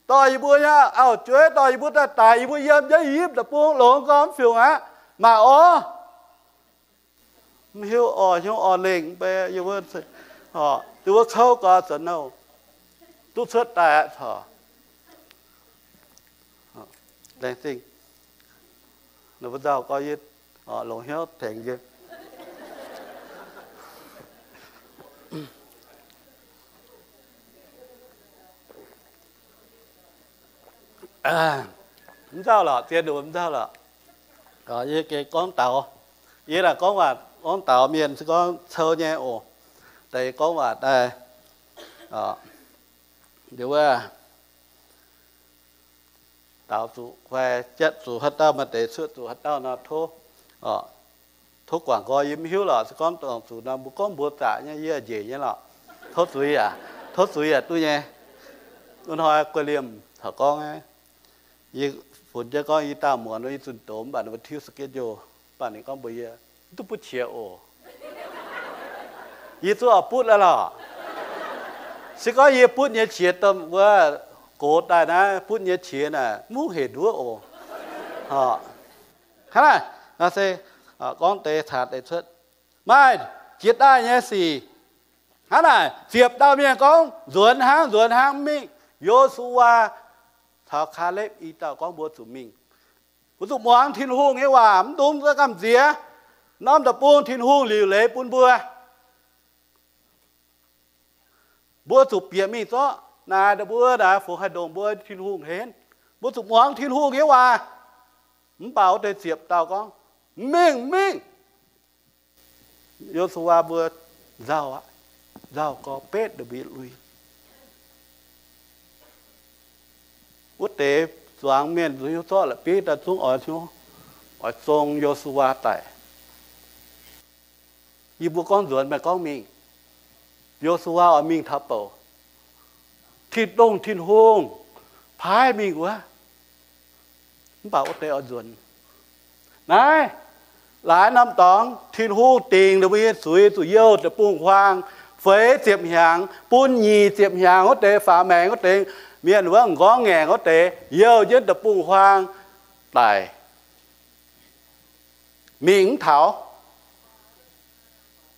Dorh yie mbuo nyei auv-jueiv, dorh yie mbuo daaih daic, yie mbuo yiem jienv I^yipv Deic-Bung longx gorngv mv fiungc aqv. Maaih orv, mv hiuv orh hnyouv orh lengh mv bei, yie mbuo, yie mbuo kouv gorx zoux nouh, duqv cuotv daaih aqv. Laengz zingh. Ninh mbuo nzauh gorx, yie longc hnyouv tengx yie. Mv nzauh lorqc, zien nduqc mv nzauh lorqc. Yie gengh gorngv daux, yie naaic gorngv waac, gorngv daux mienh se gorngv cou nyei oc. Deix gorngv waac daaih, liuz wuov, daux zuqc fai jatv zuqc haaix dauh, maaih deix cuotv zuqc haaix dauh nor, tov, tov guangc nqoi. Yie mv hiuv lorqc, se gorngv dongh zuqc nor mbuo gorngv mbuox zaqc nyei, yie njiec nyei lorqc. Tov zuiz yaac, tov zuiz yaac duqv nyei. Wuov hnoi guei liemh taux gorngv, yie funx jienv gorngv yie dauh muonz yie zunh doz, mv baac ninh mbuo tiuv schedule, mv baac ninh gorngv mbuox yie, mv duqv butv qiex oc. Yie zuqv oix butv aqv lorqc. Se gorngv yie butv nyei qiex, domh wuov gox daaih naaiv butv nyei qiex naaic, mv hec nduov oc. Hnangv naaic, naaiv se gorngv deix caax deix cuotv. Maaih jiex daaih nyei sic. Hnangv naaic, ziepc dauh mienh gorngv nzuonx hnangv, nzuonx hnangv, mv mingh. Yo^su^waa caux Kaalepv i dauh gorngv mbuo zuqc mingh. Mbuo zuqc muangx Tin-Hungh nyei waac, mv dungx gamh nziex norm deic-bung Tin-Hungh liuc leiz bun mbuo. Mbuo zuqc bieqc mingh zorqv naaic, mbuo naaic fungx haih ndongc mbuo Tin-Hungh henv. Mbuo zuqc muangx Tin-Hungh nyei waac. Mv baac wuov deix ziepc dauh gorngv, mv mingh, mv mingh. Yo^su^waa mbuo nzauh aqv, nzauh gorx betv ndongc mbuo yietc lui. Wuov deix zuangx mienh nzuonx hnyouv zorqv la'bieiv daaih zungv oix hnyouv, oix zong Yo^su^waa daic. Yie mbuo gorngv nzuonx, meih gorngv mingh. Yo^su^waa oix mingh taux bouc, Tin-, dongh Tin-Hungh paaiv mingh wuov. Mv baac wuov deix oix nzuonx. Naaiv laaix norm dorngx Tin-Hungh dingc ninh mbuo nyei zuiz zuqc youh deic-bung-huaang feix ziepc hnyangx bun nyic ziepc hnyangx. Wuov deix faaux maengx wuov deix mienh wuov, m'nqorngv ngaengc wuov deix, youh jienv deic-bung-huaang daic, mingh mv taux.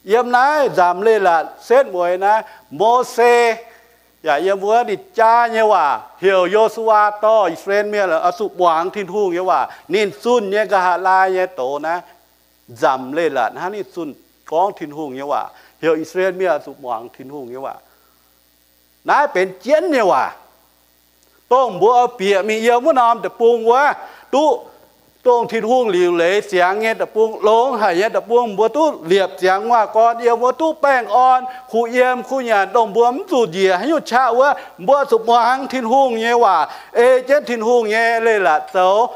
Yiem naaiv nzamc leiz-latc setv mueiz naaiv, Mose yaac yiem wuov, ninh jaa nyei waac heuc Yo^su^waa dorh I^saa^laa^en Mienh oix zuqc muangx Tin-Hungh nyei waac. Ninh zunh nyei nqa'haav laai nyei doz naaiv, nzamc leiz-latc hnangv, ninh zunh gorngv Tin-Hungh nyei waac, heuc I^saa^laa^en Mienh oix zuqc muangx Tin-Hungh nyei waac. Naaiv benx jienv nyei waac. Dongh mbuo oix bieqc mingh yiem wuov norm deic-bung wuov, duqv dongh Tin-Hungh liuc leiz ziangx nyei deic-bung, longx haic nyei deic-bung, mbuo duqv liepc ziangx nguaaz-gorn yiem wuov, duqv baengh orn, kuh yiem kuh nyanc, dongh mbuo mv zuqc njiec haaix nyungc qaqv wuov, mbuo zuqc muangx Tin-Hungh nyei waac, ei jienv Tin-Hungh nyei leiz-latc zoux,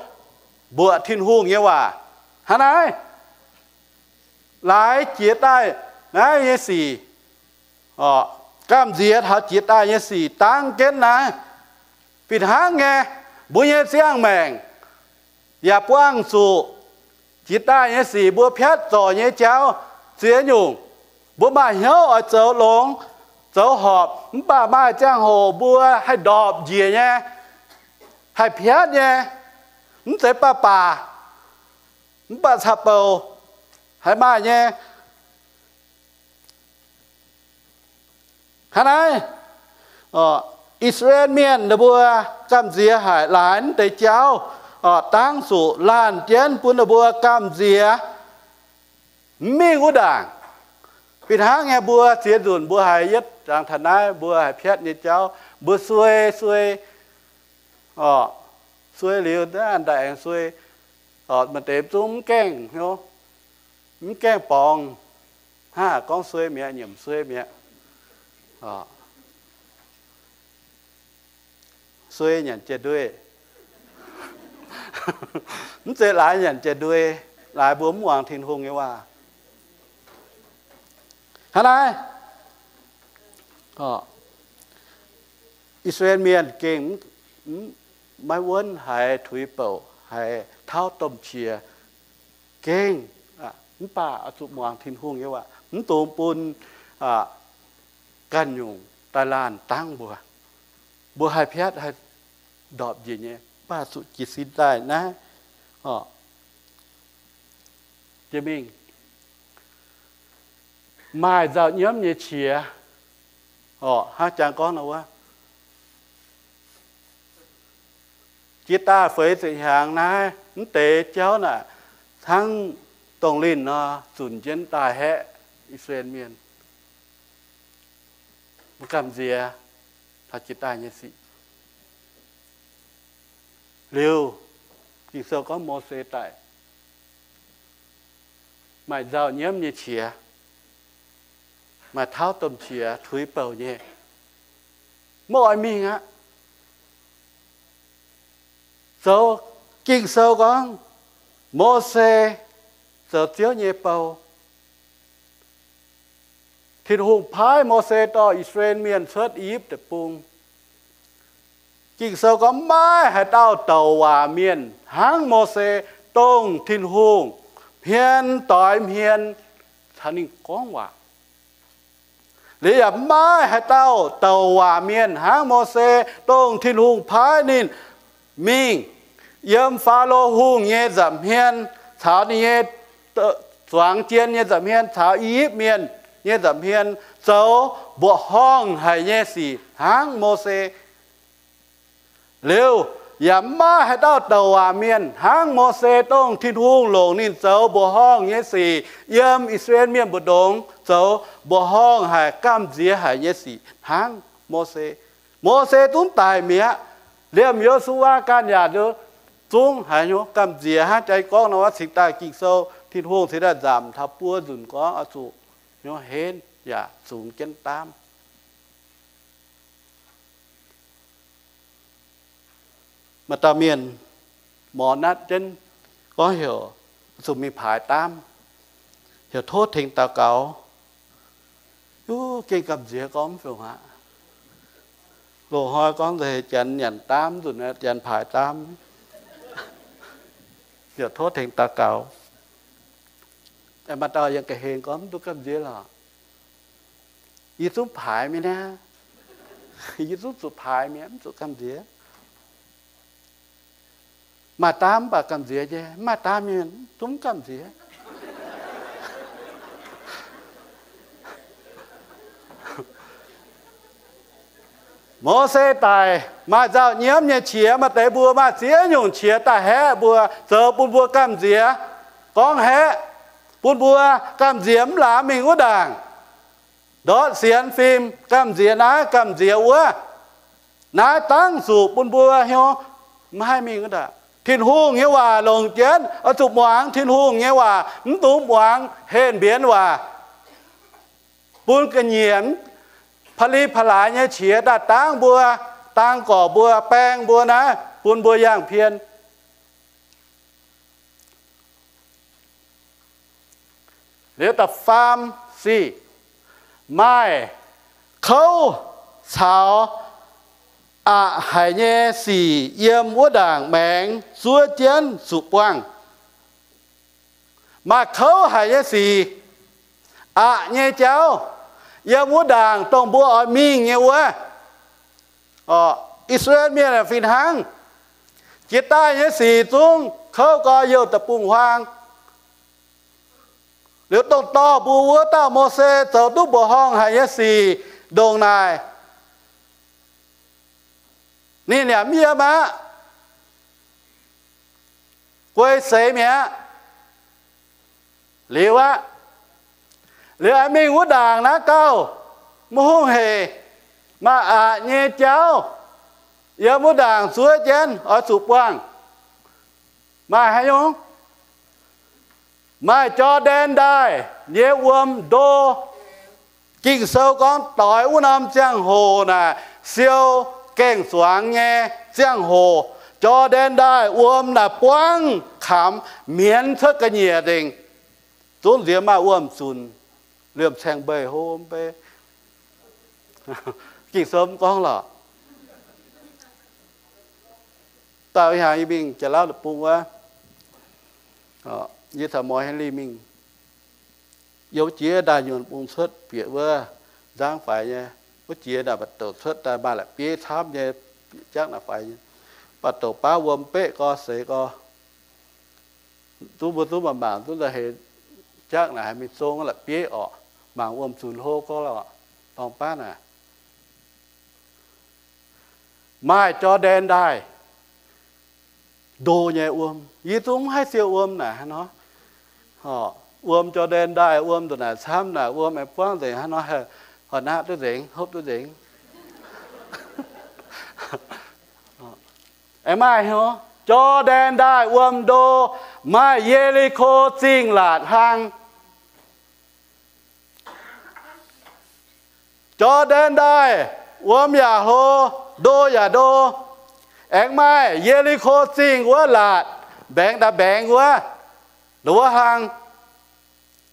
mbuoqc Tin-Hungh nyei waac. Hnangv naaiv, laaix jiex daaih naaiv nyei sic, gamh nziex taux jiex daaih nyei sic dangv jienv naaiv. Fih hnangv nyei, mbuo nyei ziangh maengc yaac buangh zuqc jiex daaih nyei sic, mbuo piatv zorc nyei jauv ziex nyungc. Mbuo maaih hnyouv oix zoux longx, zoux horpc, mv baac maaih ziangh hoc mbuo haih ndorpc njiec nyei, haih piatv nyei, mv zeiz baav-baac, mv baac caux bouc haiz maaih nyei. Hnangv naaiv, I^saa^laa^en Mienh ninh mbuo gamh nziex haic, laaix deix jauv dangv zuqc laanh jienv bun ninh mbuo gamh nziex, mv mingh wuov ndaangc. Fih hnangv nyei, mbuo ziex nzunc mbuo haiz yietv zangx taux naaiv, mbuo haiz piatv nyei jauv, mbuo suei, suei, suei liuz naaiv daaih aengx suei. Maaih deix zungv mv gaengh, mv gaengh borngz, hnangv gorngv suei mi'aqv, nyiemc suei mi'aqv. Suei nyanc jiex nduei. Mv zeiz laaix nyanc jiex nduei, laaix mbuo mv muangx Tin-Hungh nyei waac. Hnangv naaiv, I^saa^laa^en Mienh gengh maiv wuonv haiz tuix bouc, haiz tauv domh qiex gengh, mv baac oix zuqc muangx Tin-Hungh nyei waac, mv dungx bun ganh nyungc daaih laanh dangv mbuo. Mbuo haih piatv, haih ndorpc njiec nyei, mv baac zuqc jiez sin daaih naaiv, jiex mingh maaih nzauh nyiemv nyei qiex. Hnangv jangx gorngv nor wuov, jiex daaih feix ziepc hnyangx naaiv, mv deix jauv naaic hnangv dongh linh nor zunc jienv daaih haeqv I^saa^laa^en Mienh. Mbuo gamh nziex taux jiex daaih nyei sic. Liuz, Ging-Sou gorngv Mose daaih maaih nzauh nyiemv nyei qiex, maaih tauv domh qiex tuix bouc nyei, maiv oix mingh aqv. Zoux, Ging-Sou gorngv Mose zoux Ziouv nyei bou. Tin-Hungh paaiv Mose dorh I^saa^laa^en Mienh cuotv I^yipv Deic-Bung. Ging-Sou gorngv maiv haaix dauh douc waac mienh hnangv Mose, dongh Tin-Hungh hmien doix hmien caux ninh gorngv waac. Liuz yaac maiv haaix dauh douc waac mienh hnangv Mose, dongh Tin-Hungh paaiv ninh mingh yiem Faalo Hungh nyei nza'hmien caux ninh nyei zuangx jien nyei nza'hmien caux I^yipv Mienh nyei nza'hmien zoux mbuoqc horngh haic nyei sic hnangv Mose. Liuz yaac maiv haaix dauh douc waac mienh hnangv Mose, dongh Tin-Hungh longc ninh zoux mbuoqc horngh nyei sic yiem I^saa^laa^en Mienh mbu'ndongx zoux mbuoqc horngh haic, gamh nziex haic nyei sic hnangv Mose. Mose zungv daic mi'aqv. Liemh Yo^su^waa ganh yaac zungv haiz hnyouv gamh nziex hnangv jaa gorngv nor, cingx daaih Ging-Sou Tin-Hungh cingx daaih nzamc taux buo nzunc gorngv oix zuqc hnyouv henv yaac zungx jienv daamv. Maaih dauh mienh morz natv jienv gorngv heuc zuqc mingh paaix daamv, heuc tov tengx daux gaux. Yuv, gengh gamh nziex gorngv mv fungc aqv. Loz-hnoi gorngv nzengc janx nyanc daamv nzunc, janx paaix daamv, heuc tov tengx daux gaux. Maaih dauh yiem ga'hlen gorngv, mv duqv gamh nziex lorqc. Yie zungv paaix mi'aqv. Yie zungv zuqc paaix mi'aqv, mv zuqc gamh nziex. Maaih daamv mv baac gamh nziex nyei, mv maaih daamv nyei zungv gamh nziex. Mose daic maaih nzauh nyiemv nyei qiex, maaih deix mbuo maaih ziex nyungc qiex daaih haeqv mbuo, zoux bun mbuo gamh nziex, gorngv haeqv, bun mbuo gamh nziex mv laamx mingh wuov ndaangc. Ndortv sienx fim, gamh nziex naaiv gamh nziex wuov. Naaiv dangv zuqc bun mbuo hnyouv maiv haih mingh wuov ndaangc. Tin-Hungh nyei waac longc jienv oix zuqc muangx Tin-Hungh nyei waac, mv dungx muangx henh mbienx waac. Bun ga'nyiec, pa'li pa'laaix nyei qiex daaih dangv mbuo, dangv gorqc mbuo, baeng mbuo naaiv, bun mbuo yangh pien. Liuz da'faam sic, maaih kouv caux aqc haic nyei sic yiem wuov ndaangc maengx zuov jienv zuqc buangh. Maaih kouv haic nyei sic, aqc nyei jauv, yiem wuov ndaangc dongh mbuo oix mingh nyei wuov. I^saa^laa^en Mienh fih hnangv. Jiex daaih nyei sic zungv kouv gau youh da'bung huaang. Liuz dongh dorh mbuo wuov dauh Mose zoux duqv mbuoqc horngh haic nyei sic ndongc naaic, ninh yaac mv yiem aqv. Guei seix mi'aqv. Liuz aqv, liuz aengx mingh wuov ndaangc naaiv gauh maiv hungh hec, maaih aqc nyei jauv yiem wuov ndaangc zuov jienv oix zuqc buangh. Maaih haaix nyungc? Maaih Jor^ndaen Ndaaih nyei wuom ndo. Ging-Sou gorngv doix wuov norm ziangh hoc naaic, siou gaeng-zuangx nyei ziangh hoc, Jor^ndaen Ndaaih wuom naaic buangv kamx mienz cuotv ga'nyiec nzengc. Zungv nziex maaih wuom-zunc, liemh caeng mbeix hlo mbei. Ging-Sou mv gorngv lorqc. Dauh hnyangx yie mingh Janx-Lauv deic-bung wuov, yie caux Moix Hei Lih mingh. Yiem wuov jiex daaih nyuonh bung cuotv bieqc wuov nzangv faix nyei. Wuov jiex naaic mbatc douc cuotv daaih maaih la'bieiv camv nyei, bieqc jangv naaic faix nyei. Mbatc douc baav wuom beqv gorx seix gorx. Zungv mbuo zungv mangc mangc zungv hei jangv naaic haiz mingh zong la'bieiv orqc, mangc wuom-zunc hlo gorx lorqc, dorngx baav naaic. Maaih Jor^ndaen Ndaaih ndo nyei wuom. Yie zungv mv haih siou wuom naaic hnangv nor. Wuom Jor^ndaen Ndaaih wuom ndongc naaic camv naaic, wuom aengx buangv nzengc hnangv nor, horpc naqv duqv nzengc, hopv duqv nzengc. Aengx maaih hnyouv, Jor^ndaen Ndaaih wuom ndo, maaih Ye^li^ko Zingh laatc hlang. Jor^ndaen Ndaaih wuom yaac hlo, ndo yaac ndo. Aengx maaih Ye^li^ko Zingh wuov laatc, mbaengx daaih mbaengx wuov, wuov hlang.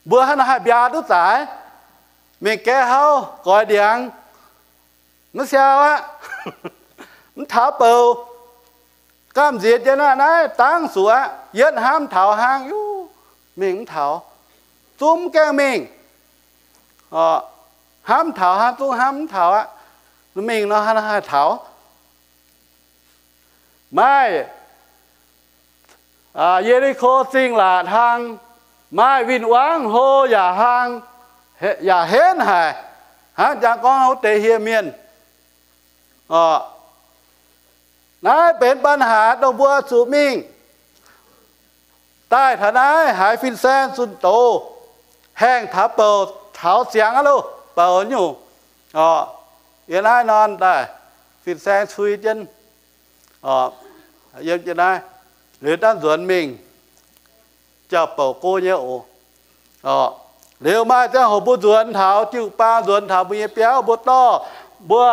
Mbuo hnangv nor haih mbiaa duqv zaaix? Mingh gaeqv hauv goix ndiangx, maiv siau aqv. Mv taux bouc, gamh nziex jienv naaiv, naaiv dangv zuqc aqv. Yietv hnamv taux hnangv, yuv, mingh mv taux. Zungv mv gaengh mingh. Hnamv taux hnangv, zungv hnamv mv taux aqv. Mingh nor hnangv haih taux. Maaih Ye^li^ko Zingh laatc hlang, maaih win-wangv hlo yaac hlang, yaac henv haic, hnangv jangx gorngv wuov deix hieh mienh. Naaiv benx ปัญหา dongh mbuo zuqc mingh daaih taux naaiv haiz fin-saeng zunh doz, haengh taux bouc taux ziangx aqv loh, bouc nyungc. Yiem naaiv nor daaih fin-saeng cui jienv, yiem jienv naaiv, liuz daaih nzuonx mingh jauv bouc go nyei oc. Liuz maaih ziangh hoc mbuo nzuonx taux jiu-baang, nzuonx taux mbuo nyei biauv, mbuo dorh mbuo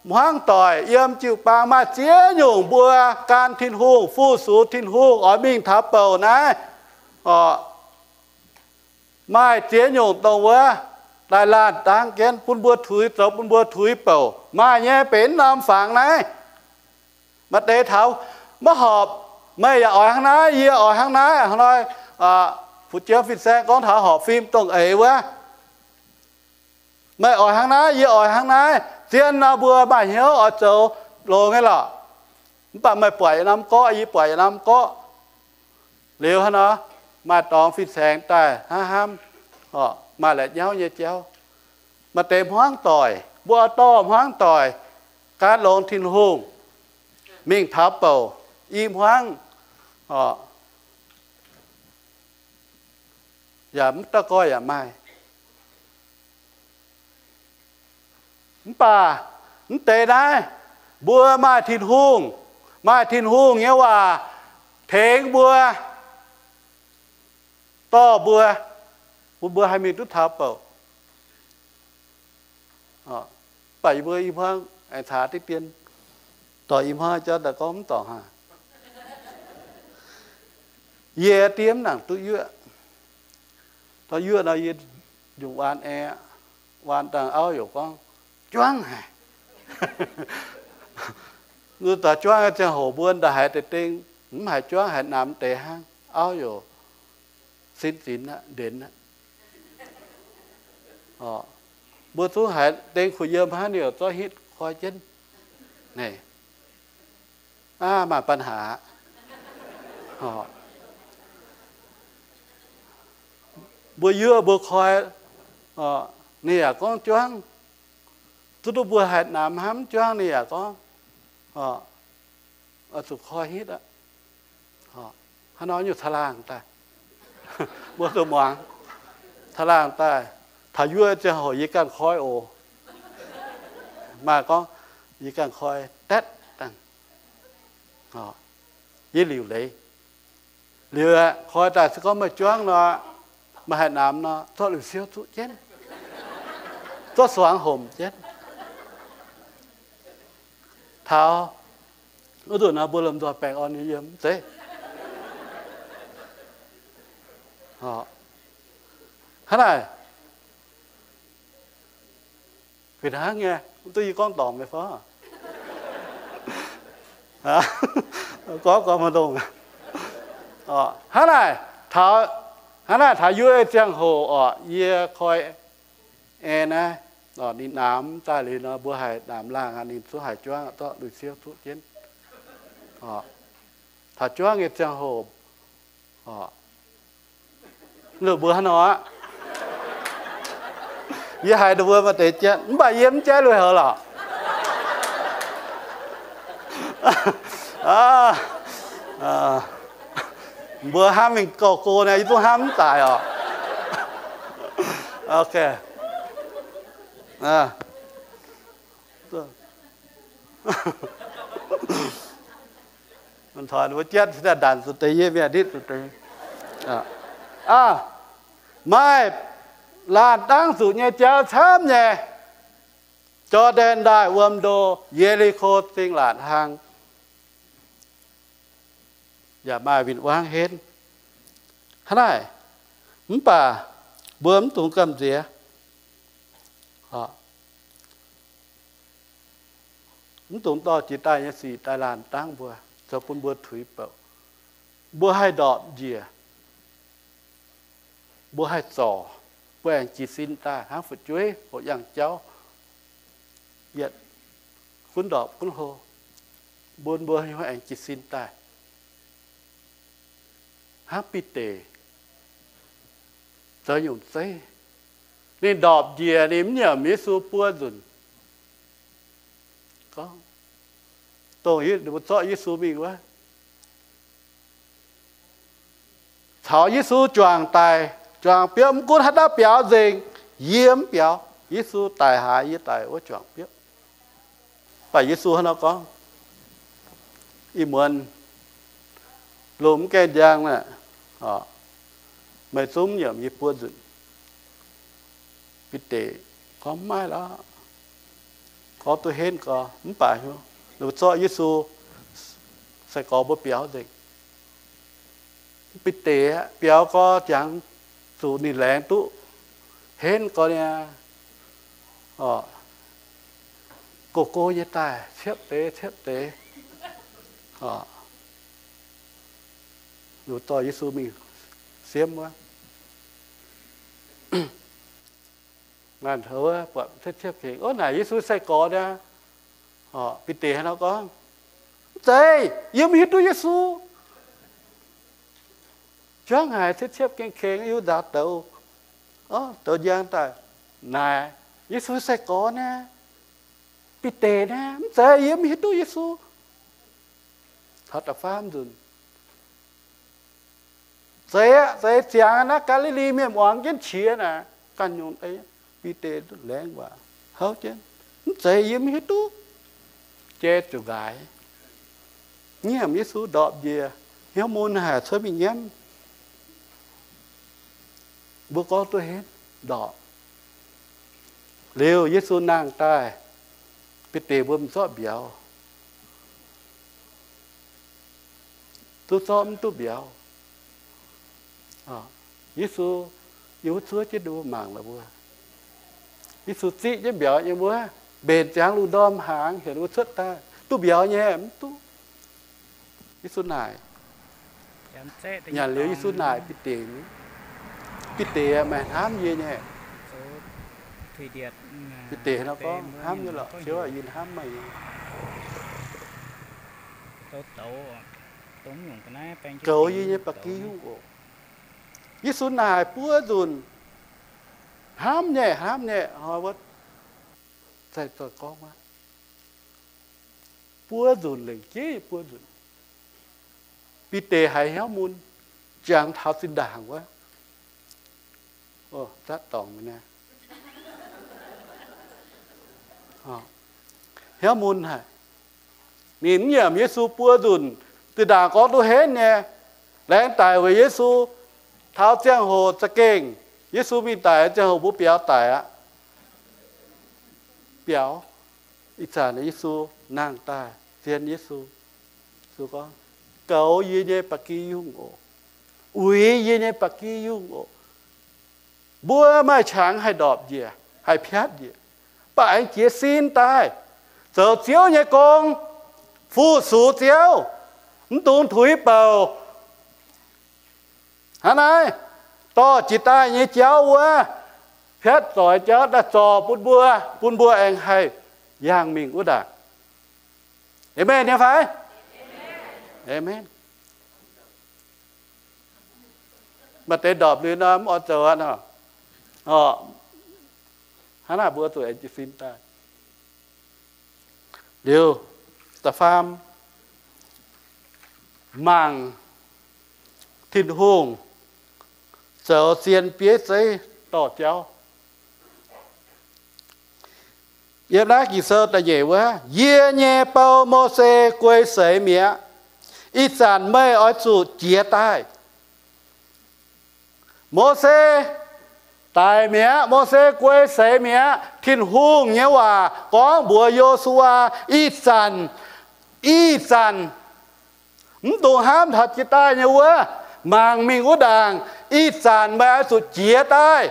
hmuangv doic yiem jiu-baang, maaih ziex nyungc mbuo gan Tin-Hungh, fu-sux Tin-Hungh oix mingh taux bouc naaiv. Maaih ziex nyungc dongh wuov daaih laanh dangv jienv bun mbuo tuix, zoux bun mbuo tuix bouc. Maaih nyei benx norm fangx naaiv. Maaih deix taux maiv horpc, meih yaac oix hnangv naaiv, yie oix hnangv naaiv, hnangv nor, fu'jueiv fin-saeng gorngv taux horpc fim dongh eix wuov. Meih oix hnangv naaiv, yie oix hnangv naaiv. Zien nor mbuo maaih hnyouv oix zoux longx nyei lorqc. Mv baac meih buatc yietc norm gorqv, yie buatc yietc norm gorqv. Liuz hnangv nor, maaih dorngx fin-saeng daaih hnamv hnamv, maaih la'nyauv nyei jauv. Maaih deix hmuangv doic, mbuo dorh hmuangv doic gan longx Tin-Hungh mingh taux bouc, i hmuangv yaac mv dauh goiv yaac maaih. Mv baac mv deix naaiv, mbuo maaih Tin-Hungh, maaih Tin-Hungh nyei waac tengx mbuo, dorh mbuo, bun mbuo haih mingh duqv taux bouc. Mv baac yie mbuo i hmuangv aengx caax diqv dien, dorh i hmuangv jauv daaih gorngv mv dorngc haaix. Yie diev mv nangc duqv yuoqv. Dorh yuoqv nor yie nyungc waan aeqv, waan dangh auv yaac gorngv, juangv haic. Zuqc juangv ziangh hoc mbuo ndaaih haiz deix deng, mv haiz juangv haiz namx deix hnangv, auv yaac sin zinx aqv, ndenx aqv. Mbuo zungv haiz deng kuh yiem hnangv, ninh yaac zorqv hitv koi jienv. Aav, maaih ปัญหา aqv. Mbuo yuoqv mbuo koi, ninh yaac gorngv juangv. Zuqc duqv mbuo haiz namx hnamv juangv, ninh yaac gorngv, zuqc koi hitv aqv. Hnangv nor nyungc caangh laangh daaih, mbuo zuqc muangx. Caangh laangh daaih, taux yuoqv ziangh hoc yie ganh koi oc. Maaih gorngv, yie ganh koi daetv dangh, yie liuc leiz. Liuz aeqv, koi daaih se gorngv meih juangv nor, meih haih namx nor, zorqv lui-siouv zuqv jienv, zorqv suangx homc jienv. Taux wuov nzunc nor, mbuo lomh nzoih baengh orn nyei yiem, mv zeiz? Hnangv naaic, fih hnangv nyei, mv duqv yie gorngv dorngc meih fai? Gorngv gorngv maiv ndongh. Hnangv naaic taux, hnangv naaic taux yie ziangh hoc orqc, yie koi aengx naaiv, ninh namx daaih liuz nor, mbuo haih namx laangh aqv, ninh zungv haih juangv, zorqv lui-siouv zuqv jienv. Taux juangv nyei ziangh hoc, mbuo hnangv nor aqv. Yie haiz ninh mbuo maaih deix jatv, mv baac yie mv jatv lui-houx lorqc. Mbuo hnamv mingh gouv go naaic, yie zungv hnamv mv daic orqc. Mbuo jatv ndanc zuqc deix, yie mienh nitv zuqc deix. Maaih laanh dangv zuqc nyei jauv camv nyei. Jor^ndaen Ndaaih wuom ndo, Ye^li^ko Zingh Laatc Hlang, yaac maaih win-wangv henv. Hnangv naaic, mv baac mbuo mv dungx gamh nziex. Mv dungx dorh jiex daaih nyei sic daaih laanh dangv mbuo, zoux bun mbuo tuix bouc. Mbuo haih ndorpc njiec, mbuo haih zorc, mbuo aengx jiez sin daaih hnangv fu'jueiv hoqc yangh jauv, yietc gunv ndorpc gunv hlo, bun mbuo aengx jiez sin daaih. Hnangv Bide zoux nyungc zeiv, ninh ndorpc njiec, ninh mv nyiemc Yesu buo nzunc. Gorngv, dongh ninh mbuo zorqv Yesu mingh wuov, caux Yesu juangc daic, juangc biopv, mv gunv haaix dauh biaux nzengc, yie mv biaux. Yesu daic haaix, yie daic wuov juangc biopv. Mv baac Yesu hnangv nor gorngv, ih muonz lungh mv gaengh njang aeqv, meih zungv mv nyiemc yie buo nzunc. Bide gorngv, mv maaih lorqc. Gorngv duqv henv gorx, mv baac hnyouv ninh mbuo zorqv Yesu sai-gorx mbuo biaux nzengc. Bide aeqv, biaux gorx jangx zuqc ninh laengz duqv henv gorx niaa, gox go nyei daaih ciepv deix ciepv deix, ninh mbuo dorh Yesu mingh siemv wuov. Naaic tov buatc ciepv ciepv kengx, ov, naaic Yesu sai-gorx niaa. Bide hnangv nor gorngv, mv zeiz, yie mv hiuv duqv Yesu. Juangv haic, ciepv ciepv kengx kengx, yie nzaaux douz, douz njang daaih. Naaic, Yesu sai-gorx niaa, Bide niaa. Mv zeiz, yie mv hiuv duqv Yesu. Taux da'faam nzunc, zeiz aqv, zeiz, ziangx naaiv Gaa^li^li Mienh muangx jienv qiex naaic, ganh nyungc deix, Bide laengz waac houv jienv, mv zeiz, yie mv hiuv duqv. Jai ziouc nqaaix, nyiemc Yesu ndorpc njiec, hnyouv mun haic, cuotv mingh nyiemv. Mbuo gorngv duqv henv ndorpc. Liuz Yesu nangh daaih, Bide mbuo mv zorqv mbiauz, duqv zorqv mv duqv mbiauz. Yesu yiem wuov zuov jienv ninh mbuo mangc la'buo. Yesu ziqv jienv mbiauz nyei wuov, mbenc ziangx lungh ndorm hnaangx heuc ninh mbuo cuotv daaih. Duqv mbiauz nyei? Mv duqv. Yesu naaic. Nyanc liuz Yesu naaic Bide, Bide, meih hnamv yie nyei? Bide nor gorngv, hnamv nyei lorqc, Ziouv aac, yie hnamv meih nyei. Goux yie nyei ba'gi hungh oc. Yesu naaic buo nzunc, hnamv nyei, hnamv nyei, hnoi wuov, sai-gorx gorngv wuov, buo nzunc, lengc jeiv buo nzunc. Bide haiz hnyouv mun, jangx taux zinh ndaangc wuov, zatv dorngc mi'aqv. Hnyouv mun haic. Ninh mv nyiemc Yesu buo nzunc, zinh ndaangc gorngv duqv henv nyei, Laengz daic weic Yesu. Taux ziangh hoc za'gengh Yesu mingh daic, ziangh hoc mbuo biaux daic aqv. Biaux. Ih zanc Yesu nangh daaih, zien Yesu. Yesu gorngv, goux yie nyei ba'gi yungh oc. Uix yie nyei ba'gi yungh oc. Mbuo maaih qangx haih ndorpc njiec, haih piatv njiec, mv baac aengx jiez sin daaih zoux Ziouv nyei gong, fu-sux Ziouv, mv dungx tuix bouc. Hnangv naaiv, dorh jiex daaih nyei jauv wuov, piatv zoix jauv daaih zorc bun mbuo, bun mbuo aengx haih yangh mingh wuov ndaangc. Aamen nyei fai? Aamen. Maaih deix ndorpc liuz nor mv oix zoux aqv nor. Hnangv naaic mbuo zuqc aengx jiez sin daaih. Liuz, da'faam, mangc Tin-Hungh zoux zien bieiv zeiv dorh jauv. Yiem naaiv Ging-Sou da'nyeic wuov, yie nyei bou, Mose, guei seix mi'aqv. Ih zanc meih oix zuqc jiez daaih. Mose daic mi'aqv. Mose guei seix mi'aqv. Tin-Hungh nyei waac gorngv mbuox Yo^su^waa, ih zanc, ih zanc, mv dungx hnamv taux jiex daaih nyei wuov, mangc mingh wuov ndaangc. Ih zanc meih oix zuqc jiez daaih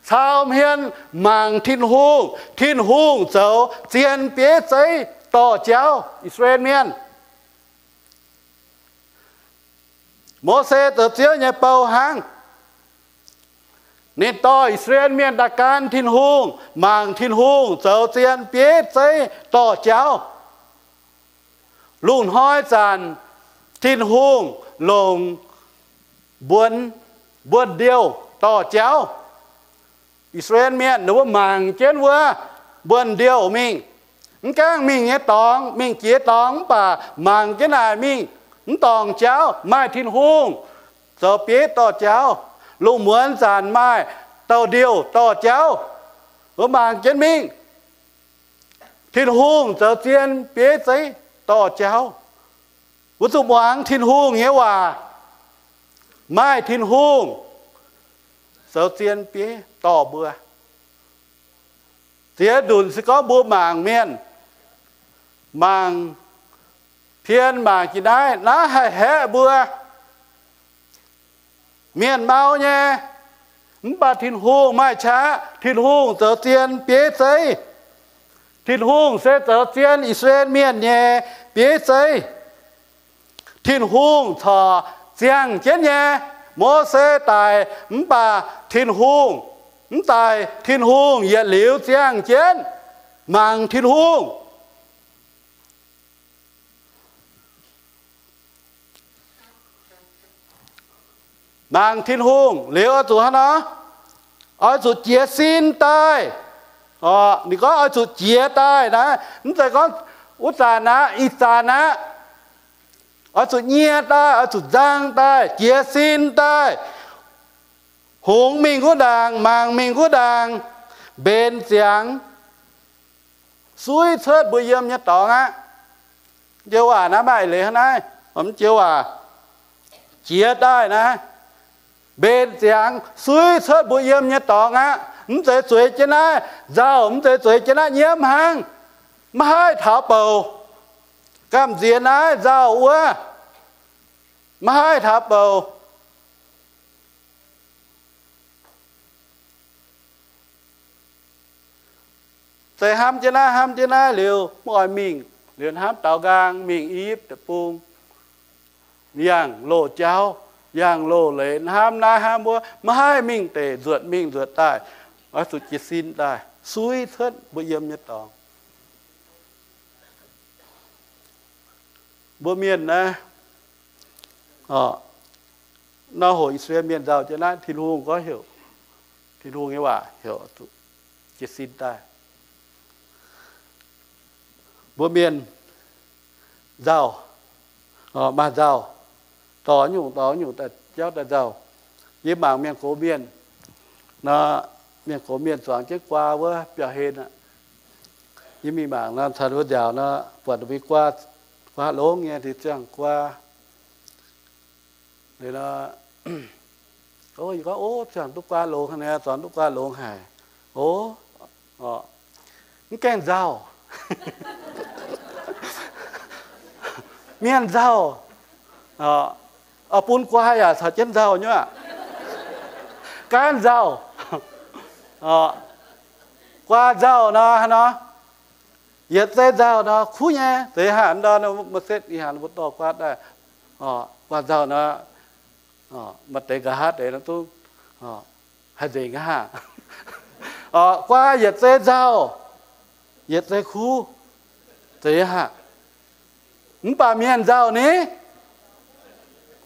cau hmien mangc Tin-Hungh. Tin-Hungh zoux zien bieiv zeiv dorh jauv I^saa^laa^en Mienh. Mose zoux Ziouv nyei bou hnangv. Ninh dorh I^saa^laa^en Mienh daaih gan Tin-Hungh, mangc Tin-Hungh zoux zien bieiv zeiv dorh jauv. Lungh hnoi zanc Tin-Hungh longc mbuonx, mbuonx-ndiouh dorh jauv. I^saa^laa^en Mienh ninh mbuo mangc jienv wuov mbuonx-ndiouh mingh. Mv gaengh mingh nyei dorngx, mingh jiex dorngx mv baac mangc jienv naaic mingh, mv dorngc jauv, maaih Tin-Hungh zoux bieiv dorh jauv. Lungh muonz zanc maaih douh-ndiouh dorh jauv. Mbuo mangc jienv mingh, Tin-Hungh zoux zien bieiv zeiv dorh jauv. Mbuo zuqc muangx Tin-Hungh nyei waac. Maaih Tin-Hungh zoux zien bieiv dorh mbuo. Ziex nzunc se gorngv mbuo mangc mienh, mangc pien, mangc jiex naaiv, naaiv haih haeqv mbuo. Mienh mau nyei, mv baac Tin-Hungh maaih qaqv. Tin-Hungh zoux zien bieiv zeiv. Tin-Hungh se zoux zien I^saa^laa^en Mienh nyei bieiv zeiv. Tin-Hungh corc ziangh jienv nyei. Mose daic mv baac Tin-Hungh mv daic, Tin-Hungh yietc liuz ziangh jienv mangc Tin-Hungh. Mangc Tin-Hungh liuz oix zuqc hnangv nor, oix zuqc jiez sin daaih. Ninh gorngv oix zuqc jiez daaih naaiv, mv zeiz gorngv wuov zanc aqv, ih zanc aqv. Oix zuqc nyie daaih, oix zuqc nzang daaih, jiez sin daaih, hungx mingh wuov ndaangc, mangc mingh wuov ndaangc, mbenc ziangx, suiv cuotv mbuo yiem nyei dorngx aqv. Joux waac naaiv maaih leiz hnangv naaiv, mv joux waac, jiez daaih naaiv, mbenc ziangx suiv cuotv mbuo yiem nyei dorngx aqv. Mv zeiz zueiz jienv naaiv nzauh, mv zeiz zueiz jienv naaiv nyiemv hnangv. Maiv haih taux bouc. Gamh nziex naaiv nzauh wuov, maiv haih taux bouc. Zeiz hnamv jienv naaiv, hnamv jienv naaiv liuz, mv oix mingh, liuz hnamv daaux nqaang mingh I^yipv Deic-Bung, yangh loz-jauv, yangh loz-leiz, hnamv naaiv hnamv wuov, maiv haih mingh deic, nzuonx mingh nzuonx daaih, oix zuqc jiez sin daaih, suiv cuotv mbuo yiem nyei dorngx. Mbuo mienh naaiv, nor hoc I^saa^laa^en Mienh nzauh jienv naaiv, Tin-Hungh gorngv heuc, Tin-Hungh nyei waac heuc jiez sin daaih. Mbuo mienh nzauh, maaih nzauh, dorh nyungc dorh nyungc daaih jauv daaih nzauh. Yie mangc mienh gox mienh nor, mienh gox mienh zuangx jienv guaa wuov biauv-hlen aqv. Yie mingh mangc nor, caux wuov nziaauc nor, buatc mbuo guaa, guaa longx nyei, ziangh guaa. Liuz nor, o, yie gorngv, o, zornc duqv guaa longx haic, zornc duqv guaa longx haic. O, mv gaengh nzauh. Mienh nzauh, bun guaa yaac caux jienv nzauh nyei aqv. Gaanv nzauh, guaa nzauh nor, hnangv nor, yietc zei nzauh nor kuv nyei. Zeiz haaix ndau nor, maaih setv ih hnaangx mbuo dorh guaa daaih, guaa nzauh nor, maaih deix nqa'haav deix nor zungv haih nzengc aqv. Guaa yietc zei nzauh, yietc zei kuv, zeiz aqv. Mv baac mienh nzauh ni,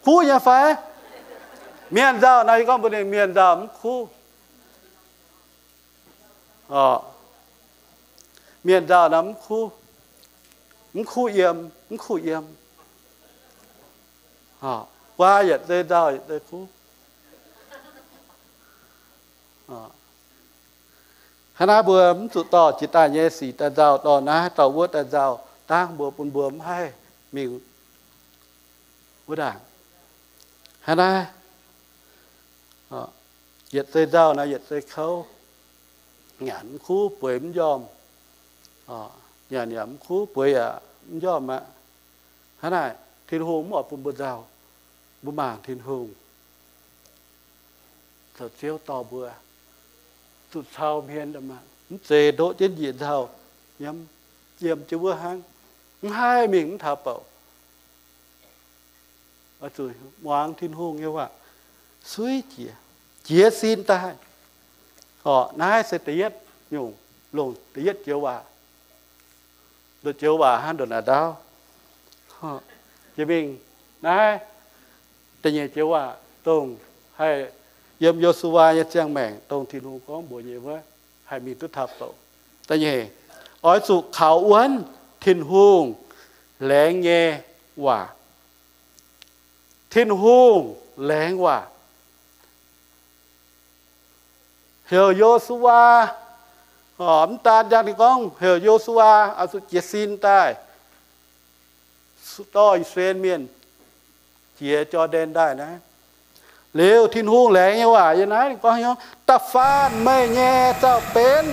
kuv nyei fai? Mienh nzauh nor, yie gorngv mbuox ninh, mienh nzauh mv kuv. Mienh nzauh nor mv kuv, mv kuv yiem, mv kuv yiem. Guaa yietc zei nzauh, yietc zei kuv. Hnangv naaiv mbuo mv zuqc dorh jiex daaih nyei sic daaih nzauh, dorh naaiv dorh wuov daaih nzauh, dangv mbuo bun mbuo mv haih mingh wuov ndaangc. Hnangv naaiv, yietc zei nzauh naaiv yietc zei kouv. Nyanc mv kuv bueix mv njormh, nyanc yaac mv kuv bueix yaac mv njormh aqv. Hnangv naaic Tin-Hungh mv oix bun mbuo nzauh. Mbuo mangc Tin-Hungh, zoux Ziouv dorh mbuo zuqc cau hmien, mv zeiz ndoqv jienv njiec nzauh, yiem jienv wuov hnangv, mv haih mingh mv taux bouc. Oix zuqc muangx Tin-Hungh nyei waac, suiv jiex, jiez sin daaih. Orqc, naaiv se da'yietv nyungc, longc da'yietv joux waac. Nduqc joux waac hnangv nduqc naaic ndaauv. Jiex mingh naaiv da'nyeic joux waac dongh haih yiem Yo^su^waa nyei ziangh maengc dongh Tin-Hungh gorngv mbuox nyei wuov, haih mingh duqv taux bouc. Da'nyeic, oix zuqc kaux wuonv Tin-Hungh laengz nyei waac. Tin-Hungh laengz waac. Heuc Yo^su^waa, mv daan njang ninh gorngv heuc Yo^su^waa oix zuqc jiez sin daaih dorh I^saa^laa^en Mienh jiex Jor^ndaen Ndaaih naaiv. Liuz Tin-Hungh laengz nyei waac yiem naaiv ninh gorngv, da'faanh meih nyei zaux-benv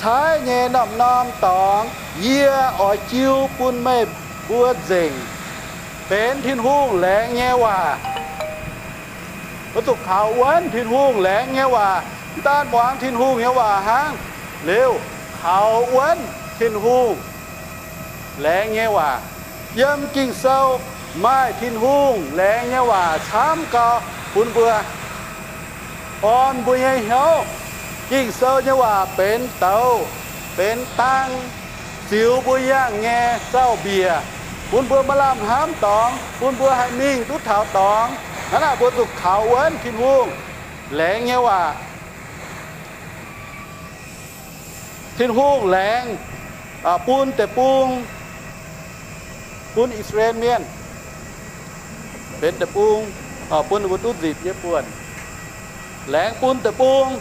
caaiv nyei norm-norm dorngx yie oix jiu bun meih mbuo nzengc, benx Tin-Hungh laengz nyei waac. Oix zuqc kaux wuonv Tin-Hungh laengz nyei waac. Mv daan muangx Tin-Hungh nyei waac hnangv, liuz kaux wuonv Tin-Hungh laengz nyei waac. Yiem Ging-Sou maaih Tin-Hungh laengz nyei waac camv gau bun mbuo, orn mbuo nyei hnyouv. Ging-Sou nyei waac benx douz, benx dang, ziux mbuo yangh nyei zaux-mbiec, bun mbuo maaih lamh hnamv dorngx, bun mbuo haih mingh duqv taux dorngx. Hnangv naaic mbuo zuqc kaux wuonv Tin-Hungh laengz nyei waac. Tin-Hungh laengz bun deic-bung, bun I^saa^laa^en Mienh, benx deic-bung, bun ninh mbuo duqv nzipc nyei buonc. Laengz bun deic-bung.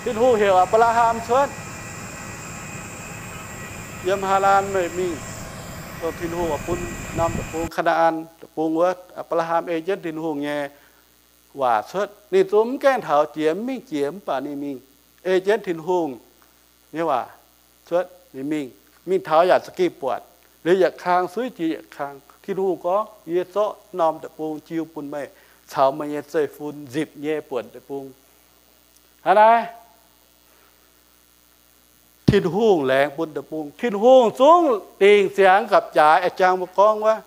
Tin-Hungh heuc Apc^laa^ham cuotv yiem Haalaan meih mingh, dongh Tin-Hungh oix bun norm deic-bung, Kaa^naa^an Deic-Bung wuov. Apc^laa^ham ei jienv Tin-Hungh nyei waac cuotv. Ninh zungv mv gaengh taux jiex, mv mingh jiex, mv baac ninh mingh ei jienv Tin-Hungh nyei waac cuotv, ninh mingh. Mingh taux yaac za'gengh buatc, liuz yietc kang suiv jiex yietc kang. Tin-Hungh gorngv, yie zorqv norm deic-bung jiu bun meih caux meih nyei zeiv-fun nzipc nyei buonc deic-bung. Hnangv naaiv, Tin-Hungh laengz bun deic-bung. Tin-Hungh zungv dingc ziangx gapv-jaaix, a'jang mbuo gorngv wuov,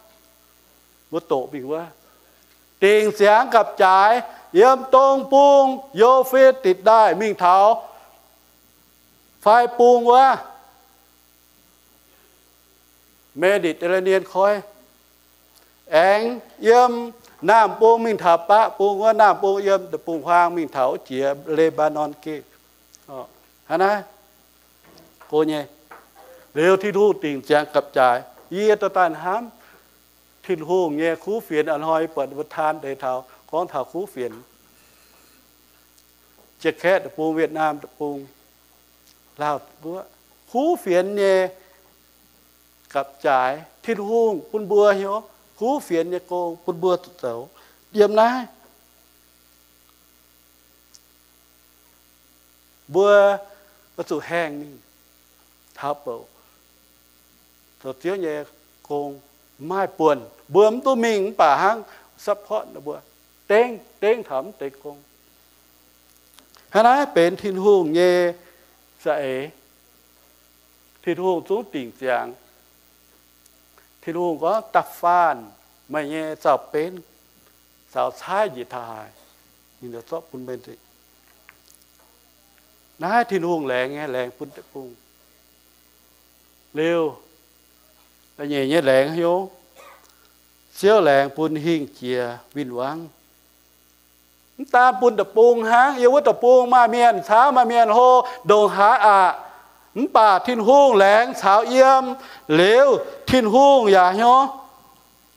mbuo doqc mingh wuov, dingc ziangx gapv-jaaix yiem dong bung, Yo^fe^ditc Ndaaih mingh taux fai bung wuov, Mediterranean Koi. Aengx yiem naamh bung mingh taux baqv bung wuov, naamh bung yiem deic-bung-huaang mingh taux jiex Lebanon Geh. Hnangv naaiv go nyei. Liuz Tin-Hungh dingc ziangx gapv-jaaix. Yie dorh daaih hnamv Tin-Hungh nyei kuv fienx. A'hnoi buatc mbuo taan deix taux, gorngv taux kuv fienx, Jiex Kaeqv Deic-Bung, Wietc Naamh Deic-Bung, Laauh, kuv fienx nyei gapv-jaaix, Tin-Hungh bun mbuo hnyouv. kuv fienx nyei gong bun mbuo zuqc zoux. Yiem naaiv mbuo oix zuqc haengh mingh taux bouc, zoux Ziouv nyei gong, maaih buonc. Mbuo mv duqv mingh mv baac hnangv support ninh mbuo, dengv, dengv taux mv deix gong. Hnangv naaiv benx Tin-Hungh nyei za'eix. Tin-Hungh zungv dingc ziangx. Tin-Hungh gorngv, Da'faanh meih nyei zaux-benv caux caaiv njiec taux haaix, ninh zorqv bun meih nzengc. Naaiv Tin-Hungh laengz nyei, laengz bun deic-bung. Liuz, da'nyeic nyei laengz hnyouv, Ziouv laengz bun hingh jiex win-wangv. Mv daan bun deic-bung hnangv, yiem wuov deic-bung maaih mienh camv, maaih mienh hlo, ndongc haaix aqv. Mv baac Tin-Hungh laengz caux yiem. Liuz, Tin-Hungh yaac hnyouv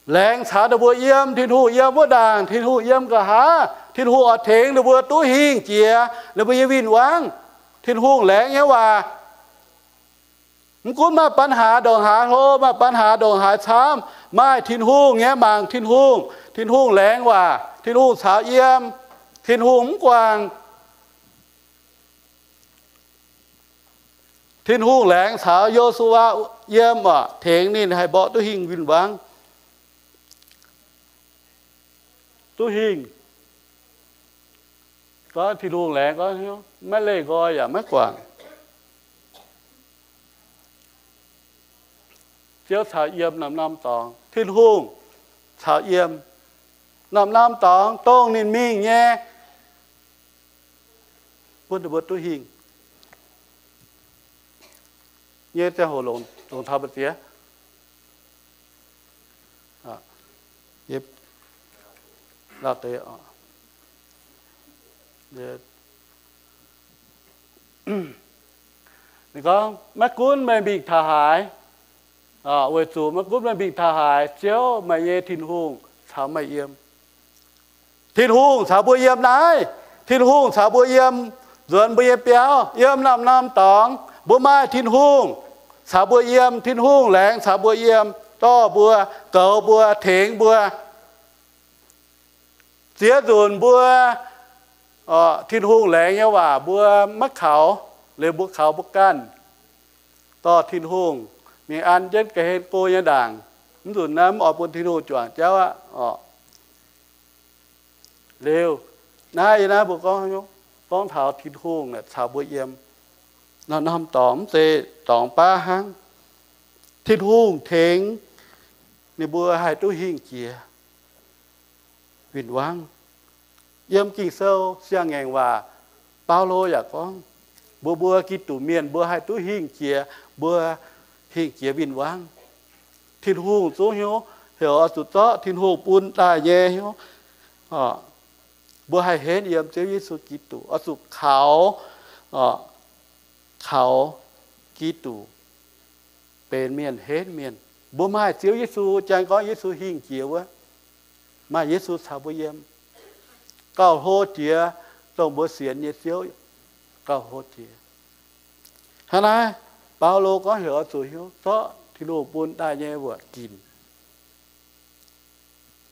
laengz caux ninh mbuo yiem. Tin-Hungh yiem wuov ndaangc, Tin-Hungh yiem nqa'haav, Tin-Hungh oix tengx ninh mbuo duqv hingh jiex ninh mbuo nyei win-wangv. Tin-Hungh laengz nyei waac. Mv gunv maaih ปัญหา ndongc haaix hlo, maaih ปัญหา ndongc haaix camv, maaih Tin-Hungh nyei, mangc Tin-Hungh. Tin-Hungh laengz waac, Tin-Hungh caux yiem, Tin-Hungh mv guangc. Tin-Hungh laengz caux Yo^su^waa yiem oc, tengx ninh haih mborqv duqv hingh win-wangv, duqv hingh. Gorngv Tin-Hungh laengz gorngv, maiv leih nqoi yaac maiv guangc. Ziouv caux yiem norm-norm dorngx, Tin-Hungh caux yiem norm-norm dorngx, dongh ninh mingh nyei, bun ninh mbuo duqv hingh nyei ziangh hoc longc taux mbu'ziex. Ninh gorngv, maiv gunv meih mingh taux haaix, weic zuqc maiv gunv meih mingh taux haaix, Ziouv meih nyei Tin-Hungh caux meih yiem. Tin-Hungh caux mbuo yiem naaiv. Tin-Hungh caux mbuo yiem, nzuonx mbuo nyei biauv, yiem norm-norm dorngx, mbuo maaih Tin-Hungh caux mbuo yiem. Tin-Hungh laengz caux mbuo yiem, dorh mbuo, goux mbuo, tengx mbuo. Ziex nzunc mbuo, Tin-Hungh laengz nyei waac mbuo maiv kaux, liuz mbuo kaux mbuo ganh, dorh Tin-Hungh mingh an jienv ga'hlen go nyei ndaangc. Mv nzunc naaiv mv oix bun Tin-Hungh juangc jauv aqv oc. Liuz, naaiv yie naaiv mbuo gorngv, gorngv taux Tin-Hungh caux mbuo yiem, norm-norm dorngx, mv zeiz dorngx baav hnangv. Tin-Hungh tengx ninh mbuo haih duqv hingh jiex win-wangv. Yiem Ging-Sou siang-ngaengc waac, Baulo yaac gorngv, mbuo, mbuo Giduc mienh mbuo haih duqv hingh jiex, mbuo hingh jiex win-wangv. Tin-Hungh zungv hnyouv heuc oix zuqc zorqv Tin-Hungh bun daaih nyei hnyouv. Mbuo haih henv yiem Ziouv Yesu Giduc, oix zuqc kaux, kaux Giduc benx mienh henv mienh. Mbuo maaih Ziouv Yesu, janx gorngv Yesu hingh jiex wuov, maaih Yesu caux mbuo yiem, gauh hlo jiex dongh mbuo sienx nyei Ziouv gauh hlo jiex. Hnangv naaiv, Baulo gorngv heuc oix zuqc hnyouv zorqv Tin-Hungh bun daaih nyei wuoqc ginc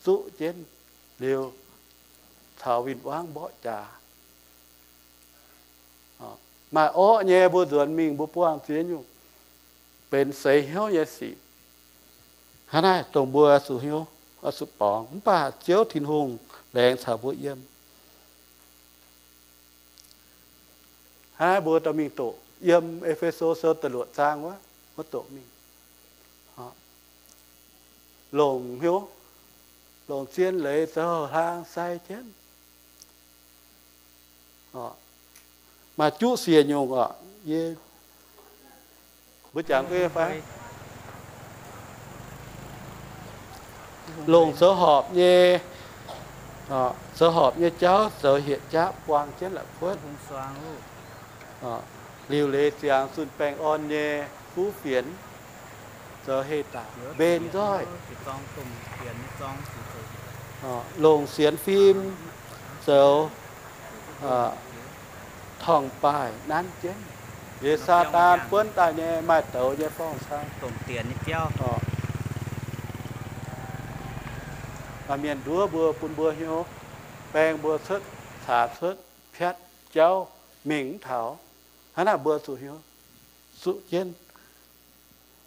zuqv jienv liuz, caux win-wangv mborqv jaax. Maaih orqv nyei mbuo nzuonx mingh mbuo buangh ziex nyungc benx seix hnyouv nyei sic. Hnangv naaiv dongh mbuo zuqc hnyouv, oix zuqc dorngx, mv baac Ziouv Tin-Hungh laengz caux mbuo yiem. Hnangv naaiv mbuo dorh mingh doqc yiem E^fe^so Sou da'luoqc zaang wuov, wuov doqc mingh. Longc hnyouv, longc zien leiz zoux hlang sai jienv. Maaih juqv siec nyungc oc, yie mbuo jangx duqv fai? Longc zoux horpc nyei, zoux horpc nyei jauv zoux hietc jaav buang jienv la'kuotv. Liuc leiz ziangx zunh baengh orn nyei kuv fienx zoux heh daaih mbenc nzoih. Longc sienx fim zoux torngv-baaih nanv jienv, liuz Saadaan buonv daaih nyei maaih douz nyei forng-cang. Mienh nduov mbuo, bun mbuo hnyouv, baeng mbuo cuotv, caax cuotv, piatv jauv, mingh mv taux. Hnangv naaic mbuo zuqc hnyouv, zuqc jienv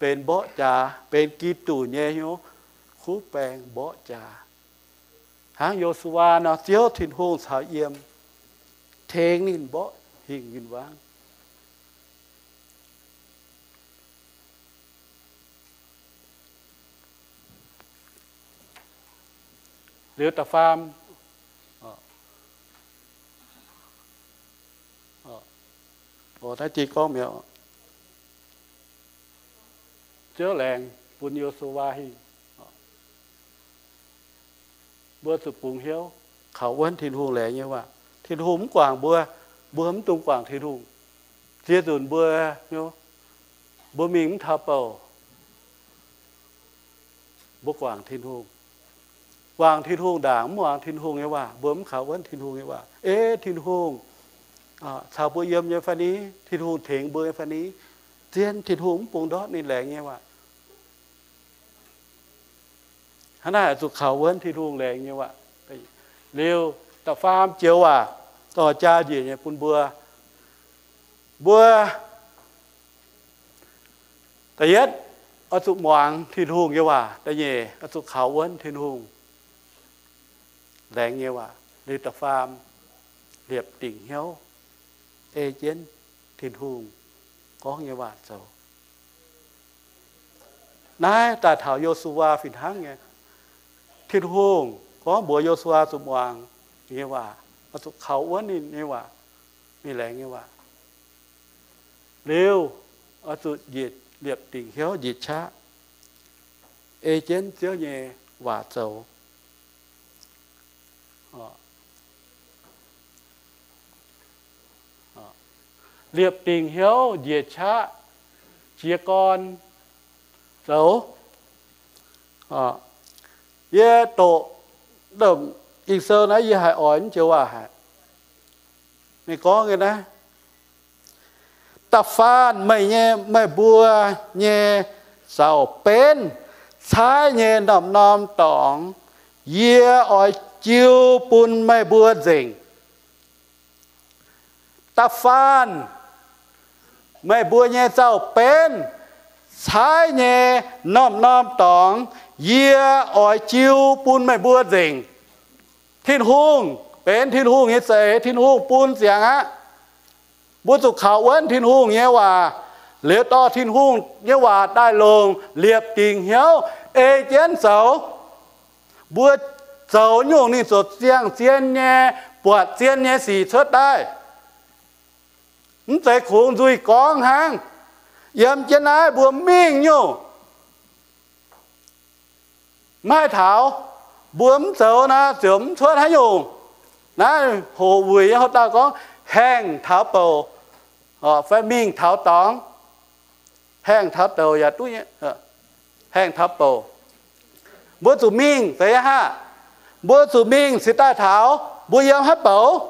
benx mborqv jaax, benx Giduc nyei hnyouv, kuv baeng mborqv jaax. Hnangv Yo^su^waa nor, Ziouv Tin-Hungh caux yiem, tengx ninh mborqv hingh win-wangv. Liuz da'faam, naaiv jiex gorngv mi'aqv, Ziouv laengz bun Yo^su^waa hingh. Mbuo zuqc bungx hnyouv kaux wuonv Tin-Hungh laengz nyei waac. Tin-Hungh mv guangc mbuo, mbuo mv dungx guangc Tin-Hungh. Ziex nzunc mbuo, mbuo mingh mv taux bouc, mbuo guangc Tin-Hungh. Guangc Tin-Hungh ndaangc mv muangx Tin-Hungh nyei waac, mbuo mv kaux wuonv Tin-Hungh nyei waac. Ei Tin-Hungh caux mbuo yiem nyei fai ni? Tin-Hungh tengx mbuo nyei fai ni? Zien Tin-Hungh mv bungx ndortv ninh laengz nyei waac. Hnangv naaic zuqc kaux wuonv Tin-Hungh laengz nyei waac. Liuz da'faam joux waac, dorh jaa njiec nyei bun mbuo. Mbuo da'yietv, oix zuqc muangx Tin-Hungh nyei waac. Da'nyeic, oix zuqc kaux wuonv Tin-Hungh laengz nyei waac. Liuz da'faam, liepc dingc hnyouv ei jienv Tin-Hungh gorngv nyei waac zoux. Naaiv daaih taux Yo^su^waa fih hnangv nyei. Tin-Hungh gorngv mbuox Yo^su^waa zuqc muangx ninh nyei waac, oix zuqc kaux wuonv ninh nyei waac, ninh laengz nyei waac. Liuz, oix zuqc njiec, liepc dingc hnyouv njiec qaqv ei jienv Ziouv nyei waac zoux. Liepc dingc hnyouv njiec qaqv jiez gorn zoux. Yie doqc Ging-Sou naaiv yie haiz oix mv joux waac haic. Ninh gorngv nyei naaiv, da'faanh meih nyei, meih mbuo nyei zaux-benv caaiv nyei norm-norm dorngx, yie oix jiu bun meih mbuo nzengc. Da'faanh meih mbuo nyei zaux-benv caaiv nyei norm-norm dorngx, yie oix jiu bun meih mbuo nzengc. Tin-Hungh benx Tin-Hungh nyei za'eix, Tin-Hungh bun ziangx aqv. Mbuo zuqc kaux wuonv Tin-Hungh nyei waac, liuz dorh Tin-Hungh nyei waac daaih longc, liepc dingc hnyouv ei jienv zoux. Mbuo zoux nyungc ninh ziouc ziangh zien nyei, buatc zien nyei sic cuotv daaih. Mv zeiz kungx nzuih gorngv hnangv. Yiem jienv naaiv mbuo mingh nyungc, maiv haih taux. Mbuo mv zoux naaiv ziouc mv cuotv haaix nyungc. Naaiv hoqc wuic nyei houx dauh gorngv, haengh taux bouc fai mingh taux dorngx. Haengh taux douc yaac duqv nyei, haengh taux bouc. Mbuo zuqc mingh zeiz haav. Mbuo zuqc mingh cingx daaih taux mbuo yiem haaix bouc.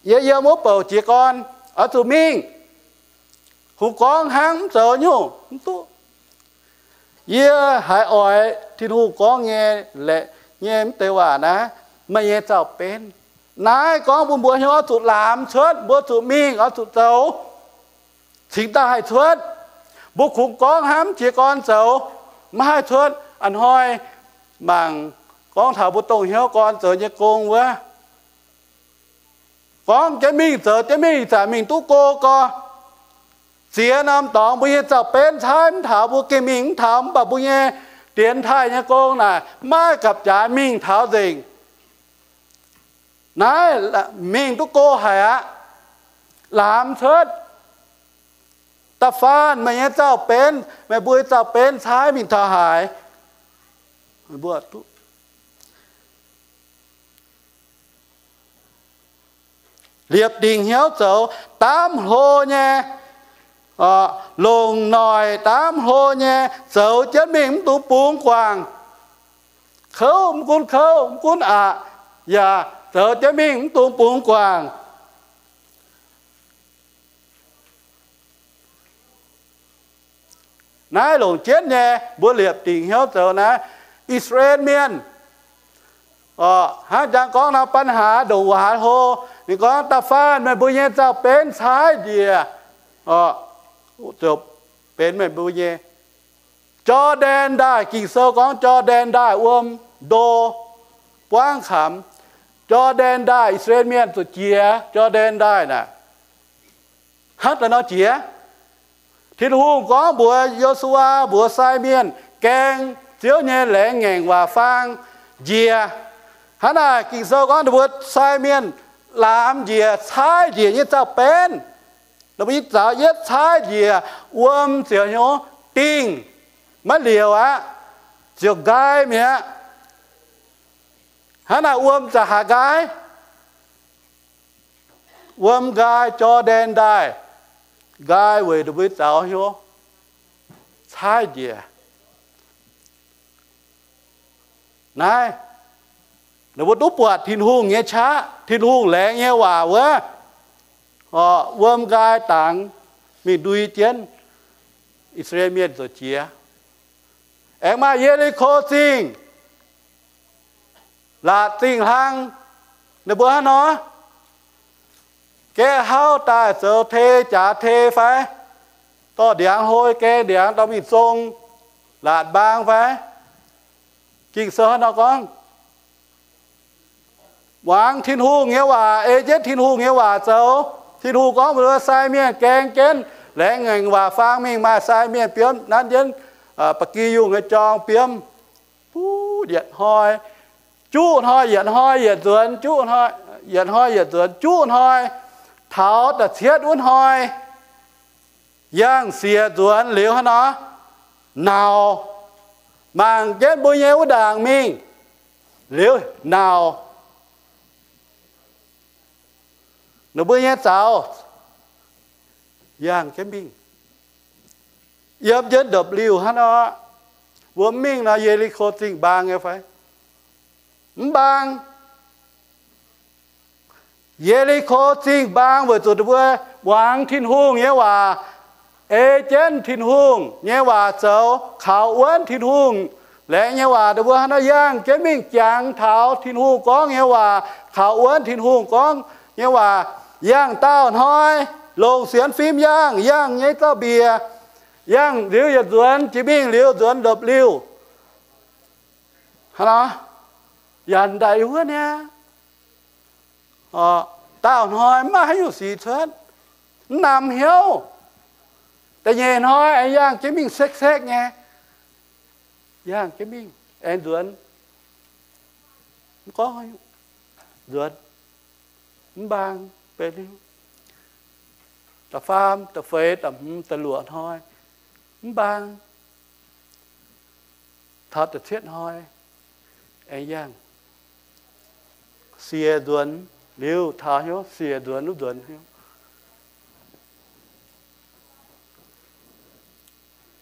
Yie yiem wuov bouc jiez gorn, oix zuqc mingh. Kungx gorngv hnangv mv zoux nyungc mv duqv. Yie haiz oix Tin-Hungh gorngv nyei, nyei mv deix waac naaiv, meih nyei zaux-benv. Naaiv gorngv bun mbuo hnyouv oix zuqc laamx cuotv, mbuo zuqc mingh, oix zuqc zoux, cingx daaih haih cuotv. Mbuo kungx gorngv hnangv mv jiez gorn zoux, maiv haih cuotv. A'hnoi mangc gorngv taux mbuo dongh hnyouv gorn zoux nyei gong wuov, gorngv jienv mingh zoux jienv mingh, ih zanc mingh duqv go gorx. Ziex norm dorngx mbuo nyei zaux-benv caaiv mv taux, mbuo gengh mingh mv taux, mv baac mbuo nyei dienx taaih nyei gong naaic maiv gapv jaaix mingh taux nzengc. Naaiv mingh duqv go haic aqv. Laamx cuotv. Da'faanh meih nyei zaux-benv, meih mbuo nyei zaux-benv caaiv mingh taux haaix, mbuo duqv liepc dingc hnyouv zoux, daamv hlo nyei, longc noic daamv hlo nyei zoux jienv mingh, mv dungx bungx guangc. Kouv mv gunv kouv, mv gunv aqc, yaac zoux jienv mingh, mv dungx bungx guangc. Naaiv longc jienv nyei, mbuo liepc dingc hnyouv zoux naaiv. I^saa^laa^en Mienh Hnangv jangx gorngv nor, ปัญหา ndongc wuov haaix hlo, ninh gorngv, da'faanh meih mbuo nyei nzauh-benv caaiv njiec, ziouc benx meih mbuo nyei. Jor^ndaen Ndaaih, Ging-Sou gorngv Jor^ndaen Ndaaih wuom ndo buangv kamx. Jor^ndaen Ndaaih, I^saa^laa^en Mienh zuqc jiex Jor^ndaen Ndaaih naaic. Hnangv daaih nor jiex, Tin-Hungh gorngv mbuox Yo^su^waa mbuox sai mienh gaeng Ziouv nyei laengz ngaengc waac-faang njiec. Hnangv naaic, Ging-Sou gorngv ninh mbuo sai mienh laamx njiec, caaiv njiec nyei nzauh-benv. Ninh mbuo nyei zaux yietv caaiv njiec, wuom ziouc hnyouv dingh, maiv liouc aqv, ziouc nqaai mi'aqv. Hnangv naaic wuom za'haaix nqaai? Wuom nqaai Jor^ndaen Ndaaih, nqaai weic ninh mbuo zaux hnyouv caaiv njiec. Naaiv, ninh mbuo duqv buatc Tin-Hungh nyei qaqv, Tin-Hungh laengz nyei waac wuov, wuom nqaai dangx mingh ndui jienv, I^saa^laa^en Mienh ziouc jiex. Aengx maaih Ye^li^ko Zingh, laatc zingh hlang, ninh mbuo hnangv nor, gaeqv hlauv daaih zoux tei jaax tei fai, dorh ndiangx hlo gaeng ndiangx dorh mingh zong laatc mbaang fai? Ging-Sou hnangv nor gorngv. Muangx Tin-Hungh nyei waac, ei jienv Tin-Hungh nyei waac zoux. Tin-Hungh gorngv mbuox sai mienh gaeng jienv laengz ngaengc waac-faang mingh, maaih sai mienh biomv nanv jienv ba'gi yungh nyei jorng biomv. Buv yietc hnoi, juqv hnoi, yietc hnoi yietc nzuonx, juqv hnoi, yietc hnoi yietc nzuonx, juqv hnoi, taux da'cietv wuov hnoi, yangh siec nzuonx liuz hnangv nor, nauz, mangc jienv mbuo nyei wuov ndaangc mingh, liuz nauz, ninh mbuo nyei zaux yangh jienv mingh, yiem jienv ndopv-liuh hnangv nor. Mbuo mv mingh nor, Ye^li^ko Zingh mbaang nyei fai? Mv mbaang. Ye^li^ko Zingh mbaang weic zuqc ninh mbuo muangx Tin-Hungh nyei waac, ei jienv Tin-Hungh nyei waac zoux, kaux wuonv Tin-Hungh laengz nyei waac. Ninh mbuo hnangv nor yangh jienv mingh jangx taux Tin-Hungh gorngv nyei waac, kaux wuonv Tin-Hungh gorngv nyei waac, yangh daauh hnoi, longc sienx fim yangh, yangh nyei zaux-mbiec, yangh liuz yietc nzuonx jiex mingh liuz nzuonx ndopv-liuh. Hnangv nor, yanc daaih wuov niaa, daauh hnoi mv maaih haaix nyungc sic cuotv, mv namx hnyouv. Da'nyeic hnoi aengx yangh jienv mingh sekv-sekv nyei, yangh jienv mingh aengx nzuonx, mv gorngv nzuonx, mv mbaang, benx liuz da'faam, da'feix, da'hmz, da'luoqc hnoi, mv mbaang. Taux da'cietv hnoi aengx yangh, siec nzuonx liuz taux hnyouv, siec nzuonx wuov nzuonx hnyouv,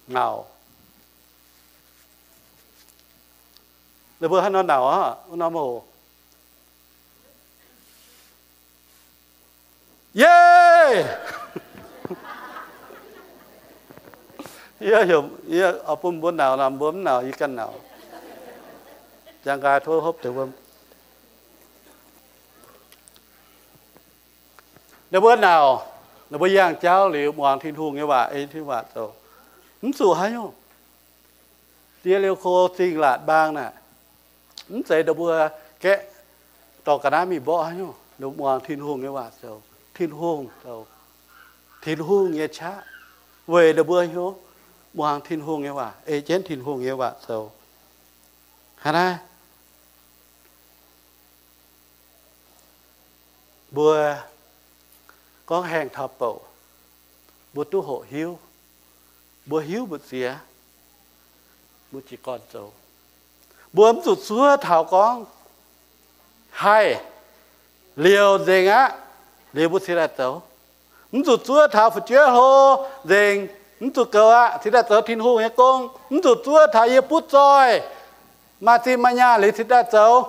nauc. Ninh mbuo hnangv nor nauc aqv, wuov norm hoc, Yie! Yie heuc, yie oix bun mbuo nauc nor, mbuo mv nauc, yie ganh nauc. Jangx nqaai tov hopv deix wuom. Ninh mbuo nauc, ninh mbuo yangh jauv liuz muangx Tin-Hungh nyei waac, ei Tin-Hungh waac zoux. Mv zuqc haaix nyungc. Ye^li^ko Zingh laatc mbaang naaic, mv zeiz ninh mbuo gaeqv dorh ga'naaiv mingh mborqv haaix nyungc. Ninh mbuo muangx Tin-Hungh nyei waac zoux. Tin-Hungh zoux, Tin-Hungh nyei qaqv weic ninh mbuo hnyouv muangx Tin-Hungh nyei waac, ei jienv Tin-Hungh nyei waac zoux. Hnangv naaiv, mbuo gorngv haengh taux bouc, mbuo duqv hoqc hiuv. Mbuo hiuv mbu'ziex, mbuo jiez gorn zoux. Mbuo mv zuqc zuov taux gorngv haih liouc nzengc aqv, liuz mbuo cingx daaih zoux. Mv zuqc zuov taux fu'jueiv hlo nzengc, mv zuqc goux aqv, cingx daaih zoux Tin-Hungh nyei gong. Mv zuqc zuov taux yie butv zoih, maaih zinh maaih nyaanh liuz cingx daaih zoux.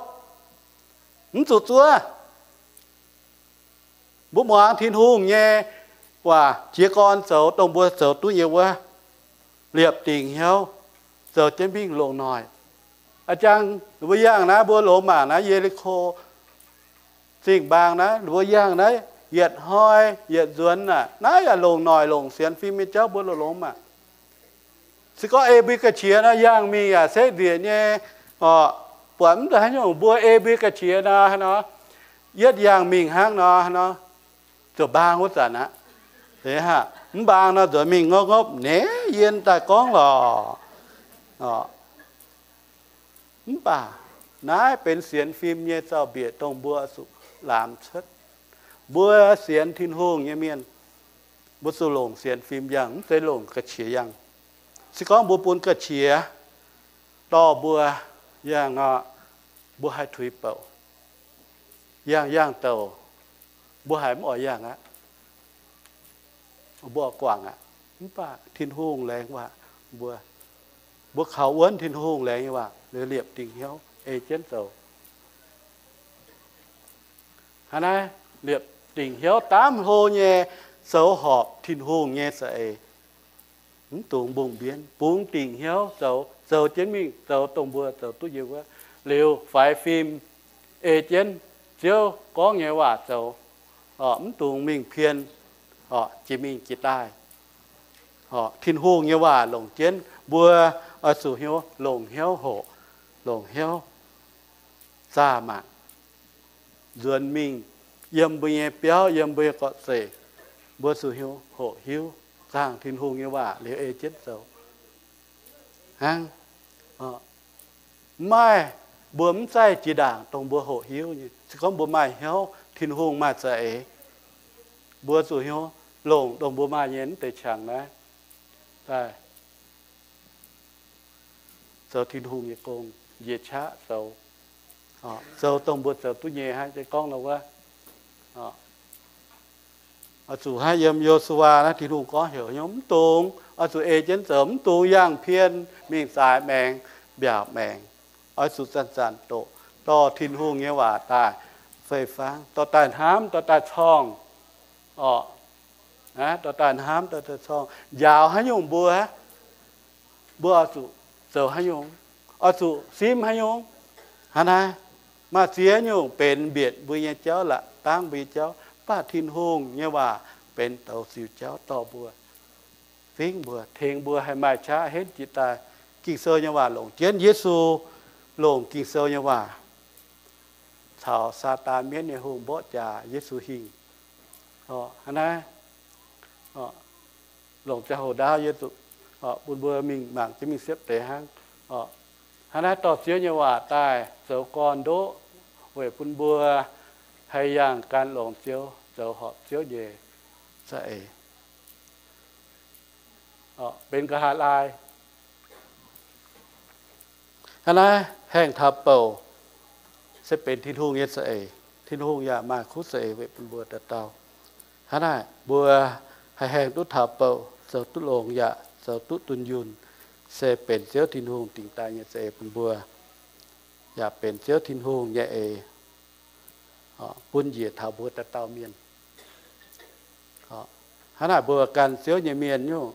Mv zuqc zuov. Mbuo muangx Tin-Hungh nyei waac jiez gorn zoux, dongh mbuo zoux duqv nyei wuov, liepc dingc hnyouv, zoux jienv mingh longc noic. A'jang mbuo yangh naaiv, mbuo longx mangc naaiv Ye^li^ko Zingh mbaang naaiv, mbuo yangh naaiv yietc hnoi yietc nzuonx aac, naaiv yaac longc noic longc sienx fim nyei jauv mbuo longx-longx maah. Se gorngv ei mbuo ga'qiex nor, yangh mingh yaac se nzieqc nyei, buatc mv zeiz haaix nyungc. Mbuo ei mbuo ga'qiex nor, nor, yietv yangh mingh hnangv nor, nor, ziouc mbaang wuov zanc aqv. Mv baac nor nzuonx mingh ngopv-ngopv, naaiv yie daaih gorngv lorqc. Mv baac naaiv benx sienx fim nyei zaux-mbiec dongh mbuo zuqc laamz cuotv. Mbuo sienx Tin-Hungh nyei mienh, mbuo zuqc longc sienx fim yangh, mv zeiz longc ga'qiex yangh. Se gorngv mbuo bun ga'qiex dorh mbuo yangh nor, mbuo haih tuix bouc. Yangh, yangh douc, mbuo haiz mv oix yangh aqv. Mbuo guangc aqv. Mv baac Tin-Hungh laengz waac mbuo. Mbuo kaux wuonv Tin-Hungh laengz nyei waac liuz liepc dingc hnyouv ei jienv zoux. Hnangv naaiv, liepc dingc hnyouv daamv hlo nyei zoux horpc Tin-Hungh nyei za'eix. Mv dungx mbungh mbienv, bungx dingc hnyouv zoux, zoux jienv mingh, zoux dongh mbuo zoux duqv nyei wuov. Liuz faix fim ei jienv Ziouv gorngv nyei waac zoux. Mv dungx mingh pien, jiex mingh jiex daaih. Tin-Hungh nyei waac longc jienv, mbuo oix zuqc hnyouv, longc hnyouv hoqc, longc hnyouv zaah mangc, nzuonx mingh yiem mbuo nyei biauv, yiem mbuo nyei gorqv-zeic, mbuo zuqc hnyouv hoqc hiuv zaangh Tin-Hungh nyei waac liuz ei jienv zoux. Hnangv, mv maaih, mbuo mv zaih jiex ndaangc dongh mbuo hoqc hiuv nyei. Se gorngv mbuo maaih hnyouv Tin-Hungh maaih za'eix, mbuo zuqc hnyouv longc dongh mbuo maaih nyei mv deix qangx naaiv daaih zoux Tin-Hungh nyei gong, njiec qaqv zoux, zoux dongh mbuo zoux duqv nyei hnangv. Gorngv nor wuov, oix zuqc hnangv yiem Yo^su^waa naaiv Tin-Hungh gorngv heuc hnyouv mv dungx, oix zuqc ei jienv zoux, mv dungx yangh pien mingh zaaix maengx mbiaauc maengx. Oix zuqc zanc-zanc doqc dorh Tin-Hungh nyei waac daaih fei-fangv, dorh daaih hnamv, dorh daaih corngh, oc, dorh daaih hnamv, dorh daaih corngh. Njaaux haaix nyungc mbuo, mbuo oix zuqc zoux haaix nyungc, oix zuqc simv haaix nyungc. Hnangv naaiv, maaih ziex nyungc benx mbietc mbuo nyei jauv, la'dangv mbuo nyei jauv, mv baac Tin-Hungh nyei waac benx douz-siuc jauv dorh mbuo, fingv mbuo, tengx mbuo haih maaih qaqv henv jiex daaih. Ging-Sou nyei waac longc jienv, Yesu longc Ging-Sou nyei waac caux Saadaan mienv nyei hungh mborqv jaax Yesu hingh. Hnangv naaiv, longc ziangh hoc ndaauv yie zuqc bun mbuo mingh mangc jienv mingh siepv deix hnangv. Hnangv naaiv dorh Ziouv nyei waac daaih zoux gorn-ndoqv weic bun mbuo haih yangh gan longx Ziouv, zoux horpc Ziouv nyei za'eix, benx nqa'haav laai. Hnangv naaiv haengh taux bouc se benx Tin-Hungh nyei za'eix. Tin-Hungh yaac maaih kuv za'eix weic bun mbuo dauh dauh. Hnangv naaic mbuo haih haengh duqv taux bouc, zoux duqv longx yaac zoux duqv dunh yunh, se benx Ziouv Tin-Hungh dingc daaih nyei za'eix bun mbuo, yaac benx Ziouv Tin-Hungh nyei eix bun njiec taux mbuo dauh dauh mienh. Hnangv naaic mbuo gan Ziouv nyei mienh nyungc,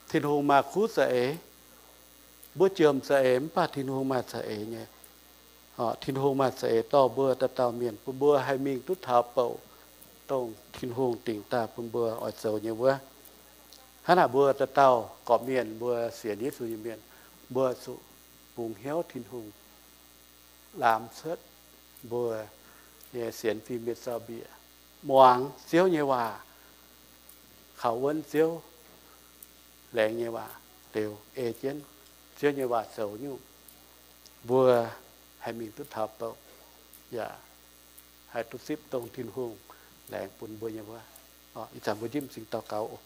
Tin-Hungh maaih kuv za'eix. Mbuo jomc za'eix mv baac Tin-Hungh maaih za'eix nyei. Tin-Hungh maaih za'eix dorh mbuo dauh dauh mienh bun mbuo haih mingh duqv taux bouc, dongh Tin-Hungh dingc daaih bun mbuo oix zoux nyei wuov. Hnangv naaic mbuo dauh dauh gorqv-mienh, mbuo sienx Yesu nyei mienh, mbuo zuqc bungx hnyouv Tin-Hungh laamz cuotv mbuo nyei sienx fim nyei zaux-mbiec, muangx Ziouv nyei waac, kaux wuonv Ziouv laengz nyei waac, liuz ei jienv Ziouv nyei waac zoux nyungc, mbuo haih mingh duqv taux bouc, yaac haih duqv zipv dongh Tin-Hungh laengz bun mbuo nyei wuov. Ih zanc mbuo njimv m'zing daux gaux oc.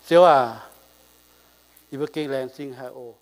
Ziouv aac, yie mbuo gengh laengz zingh haic oc.